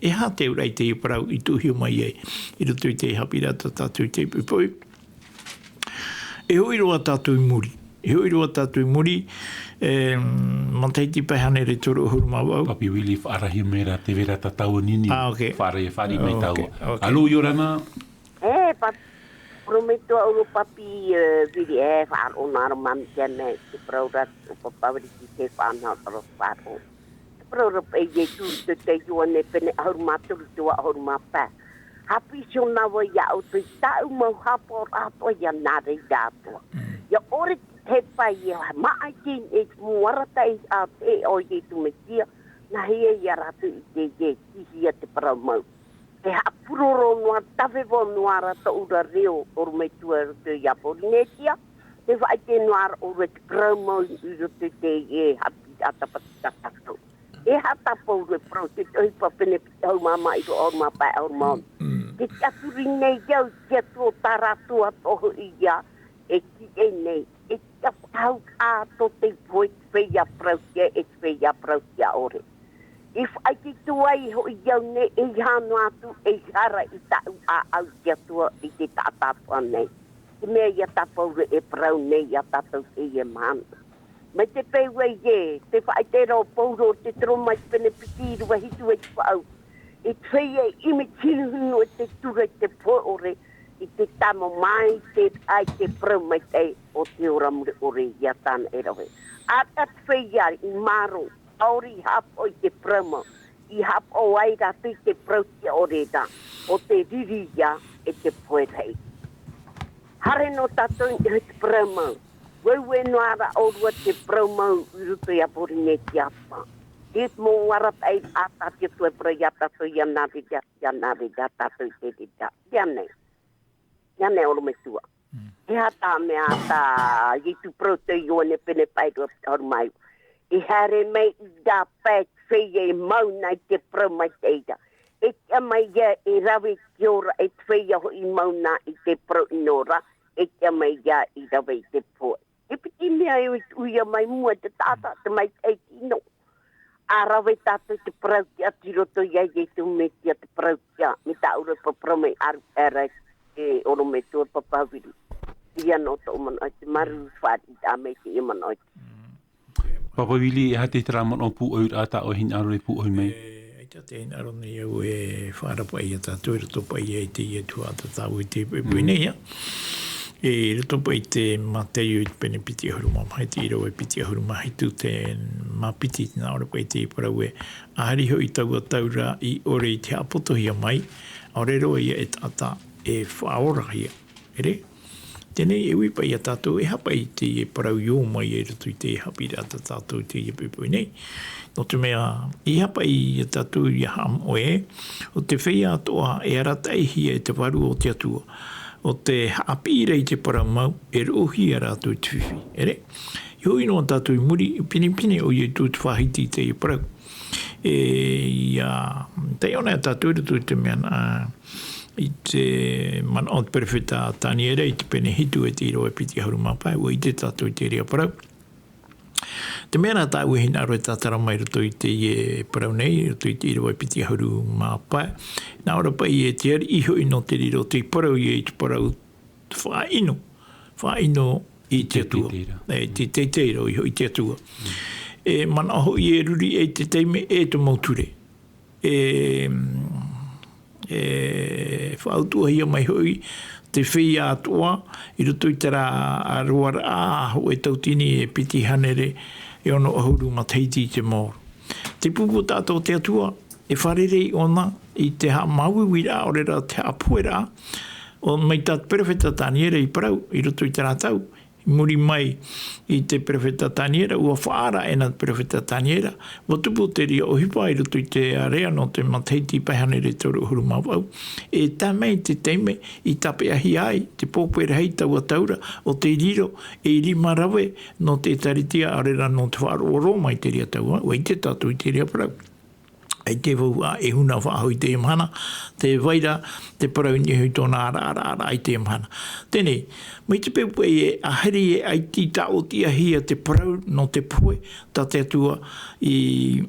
E aha te auraʻa i teie parau i tuʻuhia mai ai, i roto i te haʻapiʻiraʻa tā tātou i teie poʻipoʻi? E hoʻi roa tātou i muri. E hoʻi roa tātou i muri, e, matahiti pae hānere toru ʻahuru mā vaʻu. Papi Willie, faʻarahi mai ra te vera tātou nini. Ah, ok. Faʻarahi, faʻarahi mai Ok, tāua. Ok. Alo, ʻia ora na. E, Papi, ʻorometua ʻoe Papi, e, Willie, e, faʻaroʻo na ra mami te mea, te parau ra, ʻo Papa Willie, te faʻanaho ra faʻaroʻo. Te parau ra paʻi Ietu, te, te Ioane pene ʻahuru mā toru, te ʻahuru mā pae. Haʻapiʻi iho na vau iāʻu, te tāʻu mau haʻapaʻoraʻa atoʻa, ʻia nā reira atoʻa. Mm. ʻIa ʻore te pae, ʻia maʻa i te, e, mau arataʻi a te, ʻo Ietu Mesia, nā hea ia rātou i te, e, ʻitehia te parau mau. E haʻapuroro noa, taveva noa ra tōʻu ra reo ʻorometua i roto ia Pōrīnetia, tē faʻaʻite noa ra ʻoe i te parau mau i roto i te, e, haʻapiʻiraʻa tāpati tā tātou. E haʻatapau ra e parau te ʻohipa pene piti ʻahuru mā maha, ʻīrava ʻahuru mā pae, ʻahuru mā ono. Mm. Tē tiʻaturi nei au i te Atua, tā rātou atoʻa hoʻi ia e tīaʻi nei, e ʻia faʻahou ʻā tō te pohe, te feiā parauhia e te feiā parauhia ʻore. I faʻaʻite atu ai hoʻi au nei, e hano atu, e hara i tāʻu ʻāʻau i te Atua i te taʻata atoʻa nei. Te mea ʻia tāpaʻo e parau nei iā tātou teie mahana. Mai te peu ē, te faʻaʻite ra ʻo Paulo te Roma i te pene piti ʻīrava hitu e te vaʻu. I te feiā i ʻimi te hinuhinu e te tura i te pohe ʻore, i te tāmau mai te, ai te parau maitaʻi o te ora mure ʻore iā tāna e rave. ʻĀreʻa te feiā i mārō, ʻaore i haʻapaʻo i te parau mau, i haʻapaʻo ai rātou i te parauhia ʻore ra, ʻo te riri ia e te pohe rahi. Haere noa tātou i niʻa i te parau mau. Ueue noa ra ʻōrua te parau mau i roto iā Pōrīnetia Atua. Te mau arataʻiraʻa tā te Atua e parau iā tātou, ʻia nā reira, ʻia nā reira tātou i te reira. ʻIa nei. ʻIa nei ʻorometua. Mm. E aha tā mea tā Ietu parau tō Ioane pene pae rua piti ʻahuru mā iva. E haere mai i rā pae te feiā e mau na i te parau maitaʻi ra. E tiʻa mai ia e rave i te ora, e te feiā hoʻi mau na i te parau ʻino ra, e tiʻa mai ia i rave i te pohe. E piti mea e ui, ui ia mai mua te taʻata, te maitaʻi tino. ʻA rave tātou te parauhia i roto iā Ietu Mesia te parauhia, mai tāʻu ra e parau mai ʻaru era e ʻorometua pāpāviri. Ia nō tōʻu manaʻo i te māuruuru fāriʻi tā mai teie manaʻo i te. Pāpāviri, e aha te terā manaʻo pūʻohuraʻa tā ʻoe hinaʻaro e pūʻohi mai? E, ʻaita te hinaʻaro nei au e faʻaara paʻi iā tātou, e roto paʻi ia i teie tuhaʻa tātou i te poʻipoʻi nei, ā. E, i roto paʻi i te Mātaio i te pene piti ʻahuru mā maha, i te ʻīrava piti ʻahuru mā hitu, te mā piti, nā ʻō ra paʻi te parau ē, ʻāhiri hoʻi taua tau ra i ʻore i te haʻapotohia mai, ʻaore roa ia e taʻata e faʻaorahia. ʻEre? Teie nei e ui paʻi iā tātou, e aha paʻi teie parau i ō mai i roto i te haʻapiʻiraʻa tā tātou i teie poʻipoʻi nei. Nō te mea, e aha paʻi iā tātou ʻia haʻamoʻe, ʻo te feiā atoʻa e arataʻihia e te Vārua o te Atua, ʻo te haʻapiʻi ra i te parau mau, e roʻohia rātou i te fifi. ʻEre? E hoʻi noa tātou i muri, pinepine ʻo Ietu te faʻahiti i teie parau. E, ʻia, taiʻo na tātou i roto i te mea nā, i te manaʻo o te perofeta Taniera i te pene hitu e te ʻīrava piti ʻahuru mā pae, ʻua ʻite tātou i te reira parau. Te mea nā tāʻu e hinaʻaro e tātara mai i roto i teie parau nei, i roto i te ʻīrava piti ʻahuru mā pae. Nā ʻō ra paʻi ē te ariʻi hoʻi nō te riro, tei parau ia i te parau faʻaʻino, faʻaʻino i te Atua. Teitei ra. E, te teitei ra, ʻoia hoʻi te Atua. E manaʻo hoʻi e ruri i te taime e te mau ture. E, e faʻautuʻahia mai hoʻi te feiā atoʻa i roto i terā roaraʻa hōʻē tauatini e piti hānere e ono ʻahuru matahiti i te maoro. Te pupu taʻata o te Atua, e fārerei ʻōna i te haʻamāuiuiraʻa, ʻaore rā te haʻapoheraʻa, ʻo mai tā te perofeta Taniera i parau, i roto i terā tau, i muri mai i te perofeta Taniera, ʻua faʻaara ʻē na te perofeta Taniera, ʻua tupu te reira ʻohipa i roto i te ārea nō te matahiti pae hānere toru ʻahuru mā vaʻu. E tae mai te taime i tāpeʻahia ai te pōpō rahi, taua tau ra, ʻo tei riro ei rima rave nō te ʻĒtārētia, ʻaore rā nō te faʻaroʻo Roma i te reira tau, ʻua ʻite tātou i te reira parau. ʻAita vau ā e huna faʻahou i teie mahana, tē vai ra te parau i niʻa i tōna araaraʻa i teie mahana. Teie nei, mai te peu paʻi ē, ʻāhiri e ʻaita i tāʻotiʻahia te parau nō te pohe, tā te Atua i,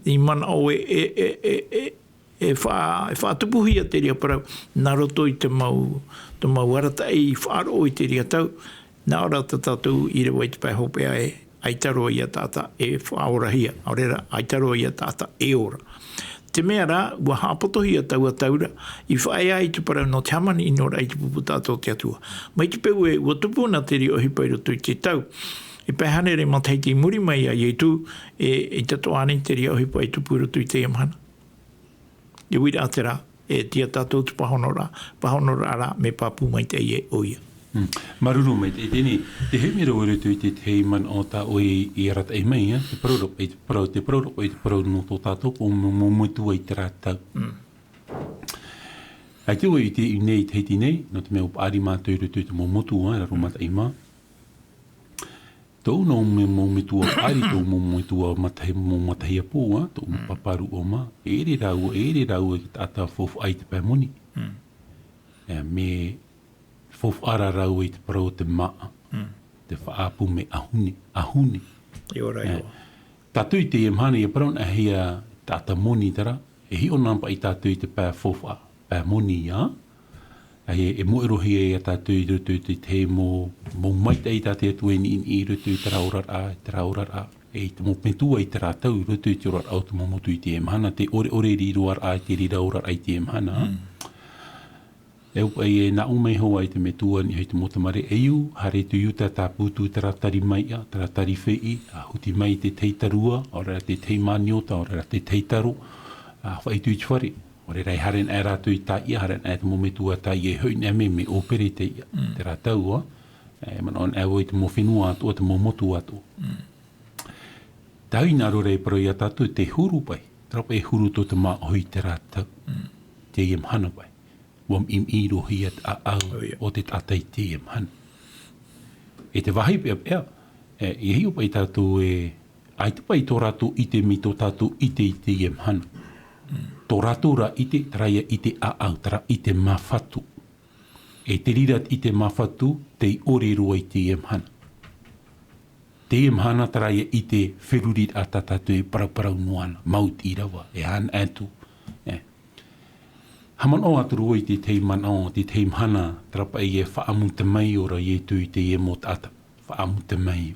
i manaʻo e, e, e, e, e, e fa-, e faʻatupuhia te reira parau, nā roto i te mau, te mau arataʻi i faʻaroʻo i te reira tau, nā ʻō ra tā tātou i rave i te pae hopeʻa ē, ʻaita roa ia taʻata e faʻaorahia, ʻaore rā, ʻaita roa ia taʻata e ora. Te mea rā, ʻua haʻapotohia taua tau ra, i faʻaea ai te parau nō te hāmani ʻino ra i te pupu taʻata o te Atua. Mai te peu ē, ʻua tupu na te reira ʻohipa i roto i te tau. E pae hānere matahiti i muri mai iā Ietu, e, ʻaita atoʻa ānei te reira ʻohipa i tupu i roto i teie mahana. E uiraʻa terā, e tīaʻi tātou te pāhonoraʻa, pāhonoraʻa ra, mea pāpū maitaʻi ē ʻoia. Mm. Māuruuru maitaʻi, teie nei, tē hoʻi mai ra vau i roto i te, te tahi manaʻo tā ʻoe i arataʻi mai, ā, te parau ra paʻi, te parau, te parau ra paʻi, te parau nō tō tātou, ʻo mau, mau metua i terā tau. Mm. ʻAita vau i te, i nei, i Tahiti nei, nō te mea ʻua paʻari mātou i roto i te mau motu, ā, e raro mātaʻi mā. Tōʻu nā mau me-, mau metua paʻari, tōʻu mau metua matahi-, mau matahiapo, ā, tōʻu pāpā rūʻau mā, e ʻere rāua, e ʻere rāua i te taʻata faufaʻa i te pae moni. Mm. E, mea faufaʻa rā rāua i te parau o te māʻa. Mm. te faʻaʻapu mai ʻahune, ʻahune. ʻIa ora, ʻia ora. Tātou i teie mahana, ʻia parau anaʻe hia taʻata moni terā, e hiʻo nā paʻi tātou i te pae faufaʻa, pae moni, ā. ʻA ia, e moʻe roa hia ia tātou i roto i te tahi mau, mau maitaʻi tā te Atua e niʻiniʻi i roto i terā oraraʻa, i terā oraraʻa, e i te mau metua i terā tau i roto i te oraraʻa o te mau motu i teie mahana, te ʻoreʻore riroaraʻa i te reira oraraʻa i teie mahana. Mm. E au paʻi e nā ʻō mai hoʻi te metua i niʻa i te mau tamariʻi, e ʻū, haere atu i uta, tāpūtū terā tari maiʻa, terā tari feiʻi, ʻa huti mai te tahi tārua, ʻaore rā te tahi maniota, ʻaore rā te tahi taro, ʻa faʻaitoito i te fare. ʻAore rā e haere anaʻe rātou i tāʻia, haere anaʻe te mau metua tāʻia, e hoʻi anaʻe mai, mea ʻōpere teie, Mm. terā tau, ā. E manaʻo anaʻe vau i te mau fenua atoʻa, te mau motu atoʻa. Mm. Tahi nā reira e parau ia tātou te huru paʻi, terā paʻi e huru tō te māʻohi i terā tau. Mm. Teie mahana paʻi. ʻUa miʻimiʻi roa hia te ʻāʻau Oh, ʻia. o te taʻata i teie mahana. E te vāhi peʻapeʻa, e, ʻia hiʻo paʻi tātou e, ʻaita paʻi tō rātou ʻite mai tō tātou ʻite i teie mahana. Mm. Tō rātou rā ʻite, terā ia ʻite ʻāʻau, terā ʻite māfatu. E te reira ʻite māfatu, tei ʻore roa i teie mahana. Teie mahana terā ia ʻite feruriraʻa tā tātou e paraparau noa na, maoti rava, e aha atu, e. Haʻamanaʻo atu ra vau i te tahi manaʻo, te tahi mahana, terā paʻi e faʻaʻamu tamaioraʻa a Ietu i teie mau taʻata. Faʻaʻamu tamaio.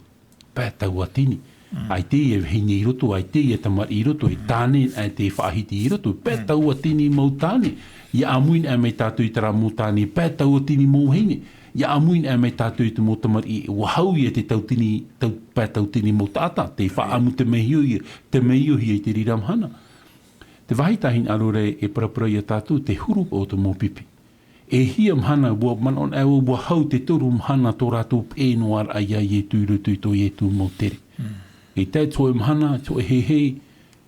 Pae tauatini. Mm. ʻAita e vahine i roto, ʻaita e tamariʻi i roto, e tāne, ʻaita e faʻahiti i roto. Pae Mm. tauatini mau tāne. ʻIa ʻāmui anaʻe mai tātou i terā mau tāne, pae tauatini mau vahine. ʻIa ʻāmui anaʻe mai tātou i te mau tamariʻi, ʻua hau ia te tauatini, tau-, pae tauatini mau taʻata, tei faʻaʻamu tamaio ia, tamaiohia i te reira mahana. Te vāhi tā hinaʻaro ra e paraparau ia tātou, te huru o te mau pipi. E hia mahana, ʻua manaʻo anaʻe vau, ʻua hau te toru mahana tō rātou peʻe noa ra ia Ietu i roto i tō Ietu mau tere. Mm. E tae te hōʻē mahana, te hōʻē hehei,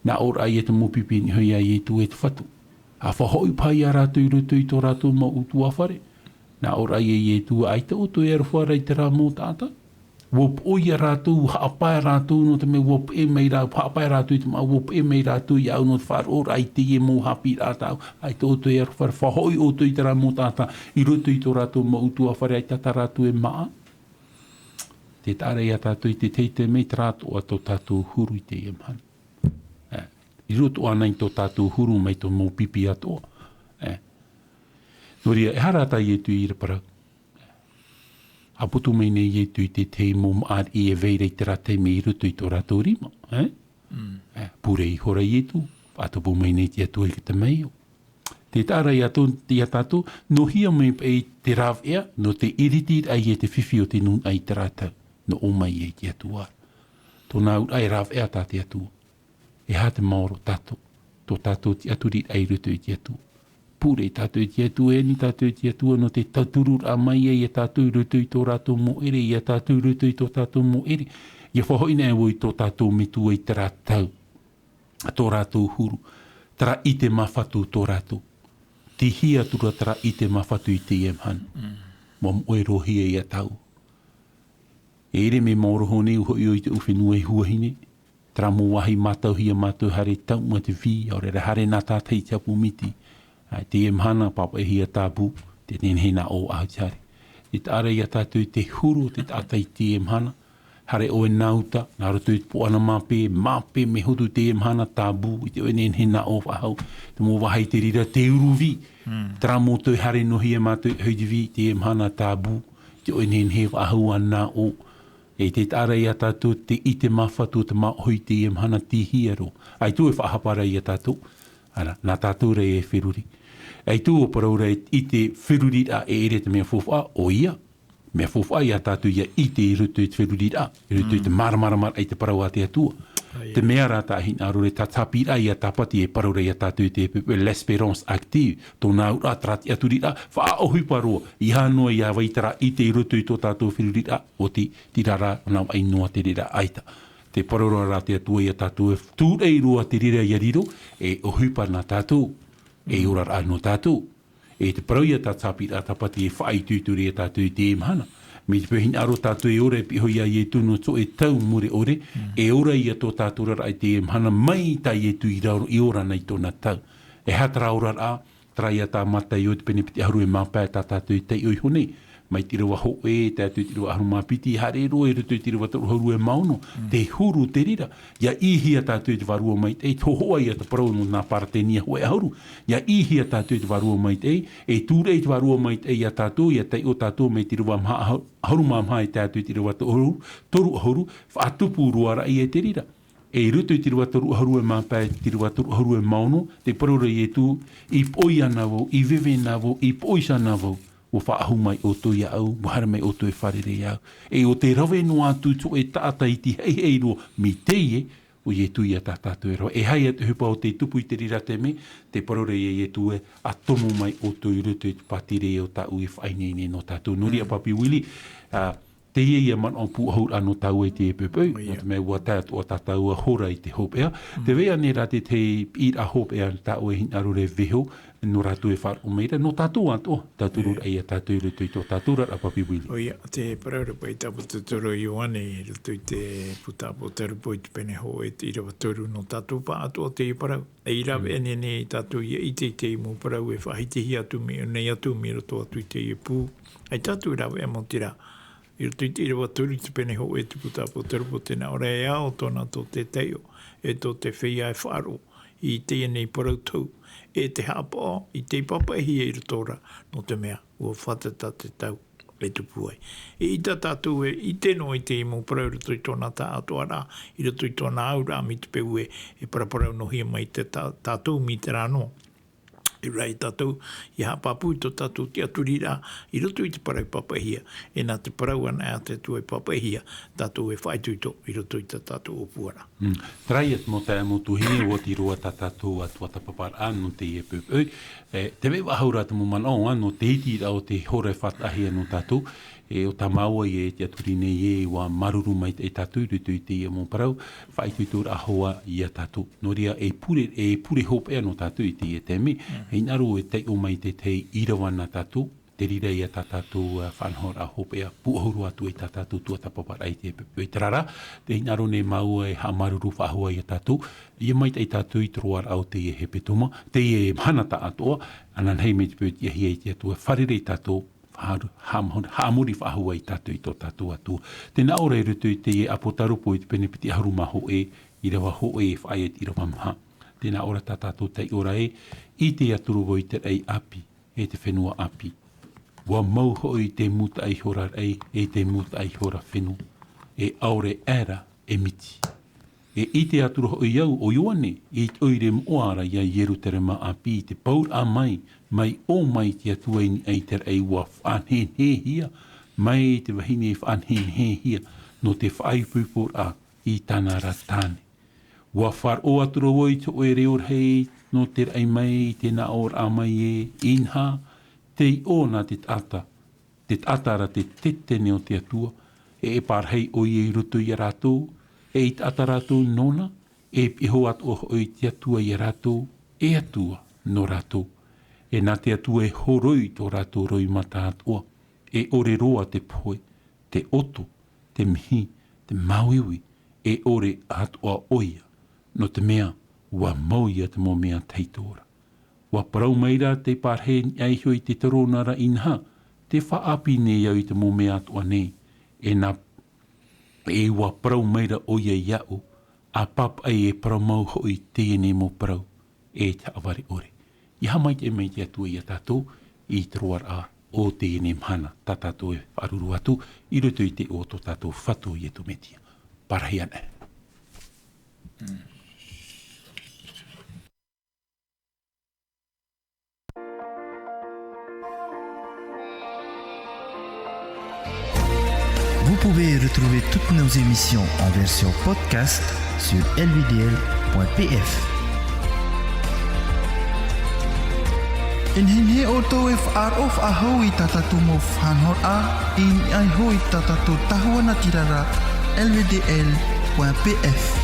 nā ʻō ra ia te mau pipi i niʻa iho ia Ietu e te Fatu. ʻA faʻahoʻi paʻi ia rātou i roto i tō rātou mau ʻutuāfare. Nā ʻō ra ia Ietu, ʻaita ʻoutou e aroha ra i terā mau taʻata. ʻUa poʻo ia rātou, haʻapae rātou, nō te mea ʻua peʻe mai rā-, haʻapae rātou i te māʻa, ʻua peʻe mai rātou iāʻu nō te faʻaroʻo ra i teie mau haʻapiʻiraʻa tāʻu. ʻAita ʻoutou e aroha ra, faʻahoʻi ʻoutou i terā mau taʻata, i roto i tō rātou mau ʻutuāfare, ʻaita tā rātou e māʻa. Te taʻa ra ia tātou i te tahi taime, terā atoʻa tō tātou huru i teie mahana. E, i roto ānei tō tātou huru mai tō mau pipi atoʻa. E. Nō reira, e aha rā tā Ietu i parau? ʻA putu mai nei Ietu i te tahi mau māʻa riʻi e vai ra i terā taime i roto i tō rātou rima, e? Mm. E, pure ihora Ietu, faʻatupu mai nei te Atua i te tamaio. Te taʻa ra ia tō-, ia tātou, nō hea mai paʻi te rāveʻa, nō te ʻiritiraʻa i te fifi o te nūnaʻa i terā tau, nō ʻō mai ai te Atua. Tōna auraʻa e rāveʻa tā te Atua. E aha te maoro tātou, tō tātou tiʻaturiraʻa i roto i te Atua. Pure tātou i te Atua, e ani tātou i te Atua, nō te tautururaʻa mai ia, ia tātou i roto i tō rātou mau ʻere, ia tātou i roto i tō tātou mau ʻere. ʻIa faʻahoʻi anaʻe vau i tō tātou metua i terā tau. Tō rātou huru. Terā ʻite māfatu tō rātou. Tei hea atu ra terā ʻite māfatu i teie mahana. Mm. ʻUa moʻe roa hia ia tāua. E ʻere mea maoro hoʻi nei, ʻua hoʻi ʻoe i te ʻu fenua e huahine. Terā mau vāhi mātauhia mātou haere tauma te fī, ʻaore rā haere nā tātahi i te hapu miti. ʻA, teie mahana, pāpaʻihia tāpū, te nehenehe nā ʻō faʻahou te haere. Te taʻa ra ia tātou i te huru o te taʻata i teie mahana. Haere ʻoe nā uta, nā roto i te pōʻana māpē, māpē mea hotu teie mahana tāpū, ʻaita ʻoe nehenehe nā ʻō faʻahou. Te mau vāhi te reira, te uru vī. Mm. Terā mau toe haere noa hia mātou i te vī, teie mahana tāpū, ʻaita ʻoe nehenehe faʻahou ā nā ʻō. E te taʻa ra ia tātou te ʻite māfatu o te māʻohi i teie mahana, tei hea roa. ʻAita e faʻahapa ra ia tātou. Ana, nā tātou rā e feruri. ʻAita ʻua parau ra i te feruriraʻa e ʻere te mea faufaʻa, ʻoia. Mea faufaʻa ia tātou ʻia ʻite i roto i te feruriraʻa, i roto i te Mm. māramarama i te parau a te Atua. ʻA ia. Te mea rā tā hinaʻaro ra, te tāpīraʻa ia Tāpati e parau ra ia tātou i te pepe, l'espérance active, tōna auraʻa terā tiʻaturiraʻa, faʻaʻohipa roa, ʻeiaha noa ia vai terā ʻite i roto i tō tātou feruriraʻa, ʻoti, terā rā, nā vaʻi noa te reira ʻaita. Te parau ra te Atua ia tātou, e tūraʻi roa te reira ʻia riro, e ʻohipa nā tātou, e Mm. oraraʻa nō tātou. E te parau ia tā te tāpīraʻa Tāpati e faʻaitoito ra ia tātou i teie mahana. Mai te peu hinaʻaro tātou e ora e piʻi iho ia Ietu nō te hōʻē tau mure ʻore, Mm. e ora ia tō tātou oraraʻa i teie mahana mai tā Ietu i raro, i ora na i tōna tau. E aha terā oraraʻa, terā ia tā Mataio te pene piti ʻahuru e mā pae tā tātou e taiʻo iho nei. Mai te ʻīrava hōʻē, tae atu i te ʻīrava ʻahuru mā piti, haere roa i roto i te ʻīrava toru ʻahuru e mā ono, te huru te reira. ʻIa ʻī hia tātou i te vārua maitaʻi, te hōhoʻa ia te parau nō nā Paratenia hōʻē ʻahuru. ʻIa ʻī hia tātou i te vārua maitaʻi, e tūraʻi te vārua maitaʻi ia tātou, ʻia taiʻo tātou mai te ʻīrava maha ʻahu-, ʻahuru mā maha e tae atu i te ʻīrava toru ʻahuru, toru ʻahuru, faʻatupu roa ra ia i te reira. E i roto i te ʻīrava toru ʻahuru e mā pae, te ʻīrava toru ʻahuru e mā ono, tē parau ra Ietu, i poʻi ana vau, i veve ana vau, i poʻi ana vau, ʻua faʻaʻahu mai ʻoutou iāʻu, ʻua haere mai ʻoutou e fārerei iāʻu. E ʻo te rave noa atu i te hōʻē taʻata iti haihai roa, mai teie, ʻo Ietu ia tā tātou e rave. E aha ia te ʻohipa ʻo tē tupu i te reira taime, tē parau ra Ietu ē, ʻa tomo mai ʻoutou i roto i te pātireia o tāʻu e faʻaineine nō tātou. Nō reira, Papi Willie, ā, teie ia manaʻo pūʻohu ra nō tāua i teie poʻipoʻi, ʻIa. Nō te mea ʻua tae atoʻa tā tāua hora i te hopeʻa. Tē vai ānei ra te, te piʻiraʻa hopeʻa tā ʻoe e hinaʻaro ra e vaiiho, nō rātou e faʻaroʻo mai ra, nō tātou atoʻa, tauturu ra ia tātou i roto i tō tātou oraraʻa, Papi Willie. ʻOia, te parau ra paʻi Tāpōtoro Ioane, i roto i te puta ʻApotarupo i te pene hōʻē, te ʻīrava toru, nō tātou pāʻatoʻa teie parau. E i rave ānei tātou ʻia ʻite i te mau parau e faʻahitihia atu mai, nei atu mai roto atu i teie pū. ʻAita atu e rave mau te reira. I roto i te ʻīrava toru i te pene hōʻē te puta ʻApotarupo, tē nā ʻō ra e ao tōna tō te taiʻo, e tō te feiā e faʻaroʻo i teie nei parau tohu, e te haʻapaʻo i tei pāpaʻihia i roto ra, nō te mea, ʻua fātata te tau e tupu ai. E ʻaita tātou e ʻite noa i te mau parau i roto i tōna taʻatoʻaraʻa, i roto i tōna auraʻa mai te peu ē, e paraparau noa hia mai te tā-, tātou mai terā noa. Tē vai ra tātou, ʻia haʻapāpū i tō tātou tiʻaturiraʻa, i roto i te parau pāpaʻihia, e nā te parau anaʻe a te Atua e pāpaʻihia, tātou e faʻaitoito, i roto i tā tātou ʻōpuaraʻa. Mm. Terā ia te mau taeaʻe, mau tuahine, ʻua oti roa tā tātou tuatāpaparaʻa nō teie poʻipoʻi. E, tē vai faʻahou ra te mau manaʻo, ā, nō te iti ra o te hora e faʻataʻahia nō tātou, e, ʻo tā māua e tiʻaturi nei ē, ʻua māuruuru maitaʻi tātou i roto i teie mau parau, faʻaitoitoraʻa hoʻi ia tātou. Nō reira, e pure, e pure hopeʻa nō tātou i teie taime, e hinaʻaro e taiʻo mai te tahi ʻīrava nā tātou, te reira ia tā tātou, ā, faʻanahoraʻa hopeʻa, pūʻohu roa atu i tā tātou tuatāpaparaʻa i teie poʻipoʻi. Terā rā, tē hinaʻaro nei māua e haʻamāuruuru faʻahou ia tātou, ʻia maitaʻi tātou i te roaraʻa o teie hepetoma, teie mahana taʻatoʻa, ananahi mai te peu e tiʻahia e te Atua, fārerei tātou, haʻa-, haʻa-, haʻamori faʻahou ia tātou i tō tātou Atua. Tē nā ʻō ra i roto i teie ʻApotarupo i te pene piti ʻahuru mā hōʻē, ʻīrava hōʻē e faʻaea i te ʻīrava maha. Tē nā ʻō ra tā tātou taiʻoraʻa ē, ʻite atu ra vau i te raʻi ʻāpī, e te fenua ʻāpī. ʻUa mau hoʻi te mūtaʻa ihora raʻi, e te mūtaʻa ihora fenua. E ʻaore aʻera e miti. E ʻite atu ra hoʻi au, ʻo Ioane, i te ʻoire moʻa ra ia Ierutarema ʻāpī, i te pauraʻa mai, mai ʻō mai te Atua i niʻa i te raʻi ʻua faʻanehenehehia, mai te vahine faʻanehenehehia, nō te faʻaipoiporaʻa i tāna ra tāne. ʻUa faʻaroʻo atu ra vau i te hōʻē reo rahi nō te raʻi mai, i te nāʻōraʻa mai ē, inaha, tei ʻō na te taʻata, te taʻata ra te tetene o te Atua, e, e parahi ʻoia i roto ia rātou, e ʻeita rātou nōna, e pihaʻi atoʻa hoʻi te Atua ia rātou, e Atua nō rātou. E nā te Atua e horoi tō rātou roimata atoʻa, e ʻore roa te pohe, te ʻoto, te mihi, te māuiui, e ʻore atoʻa ʻoia, nō te mea, ʻua mau ia te mau mea tahito ra. ʻUa parau mai ra te parahi e niʻa iho i te terōna ra inaha, tē faʻaʻāpī nei au i te mau mea atoʻa nei, e nā, e ʻua parau mai ra ʻoia iāʻu, ʻa pāpaʻi e parau mau hoʻi teie nei mau parau, e te haʻavare ʻore. ʻIa haʻamaitaʻi mai te Atua ia tātou, i te roaraʻa o teie nei mahana, tā tātou e faʻaruru atu, i roto i te iʻoa o tō tātou Fatu Ietu Metia. Parahi anaʻe. Vous pouvez retrouver toutes nos émissions en version podcast sur L V D L point P F. E nehenehe ʻoutou e faʻaroʻo faʻahou i tā tātou mau faʻanahoraʻa, i niʻa iho i tā tātou tahua natirara, L V D L point P F.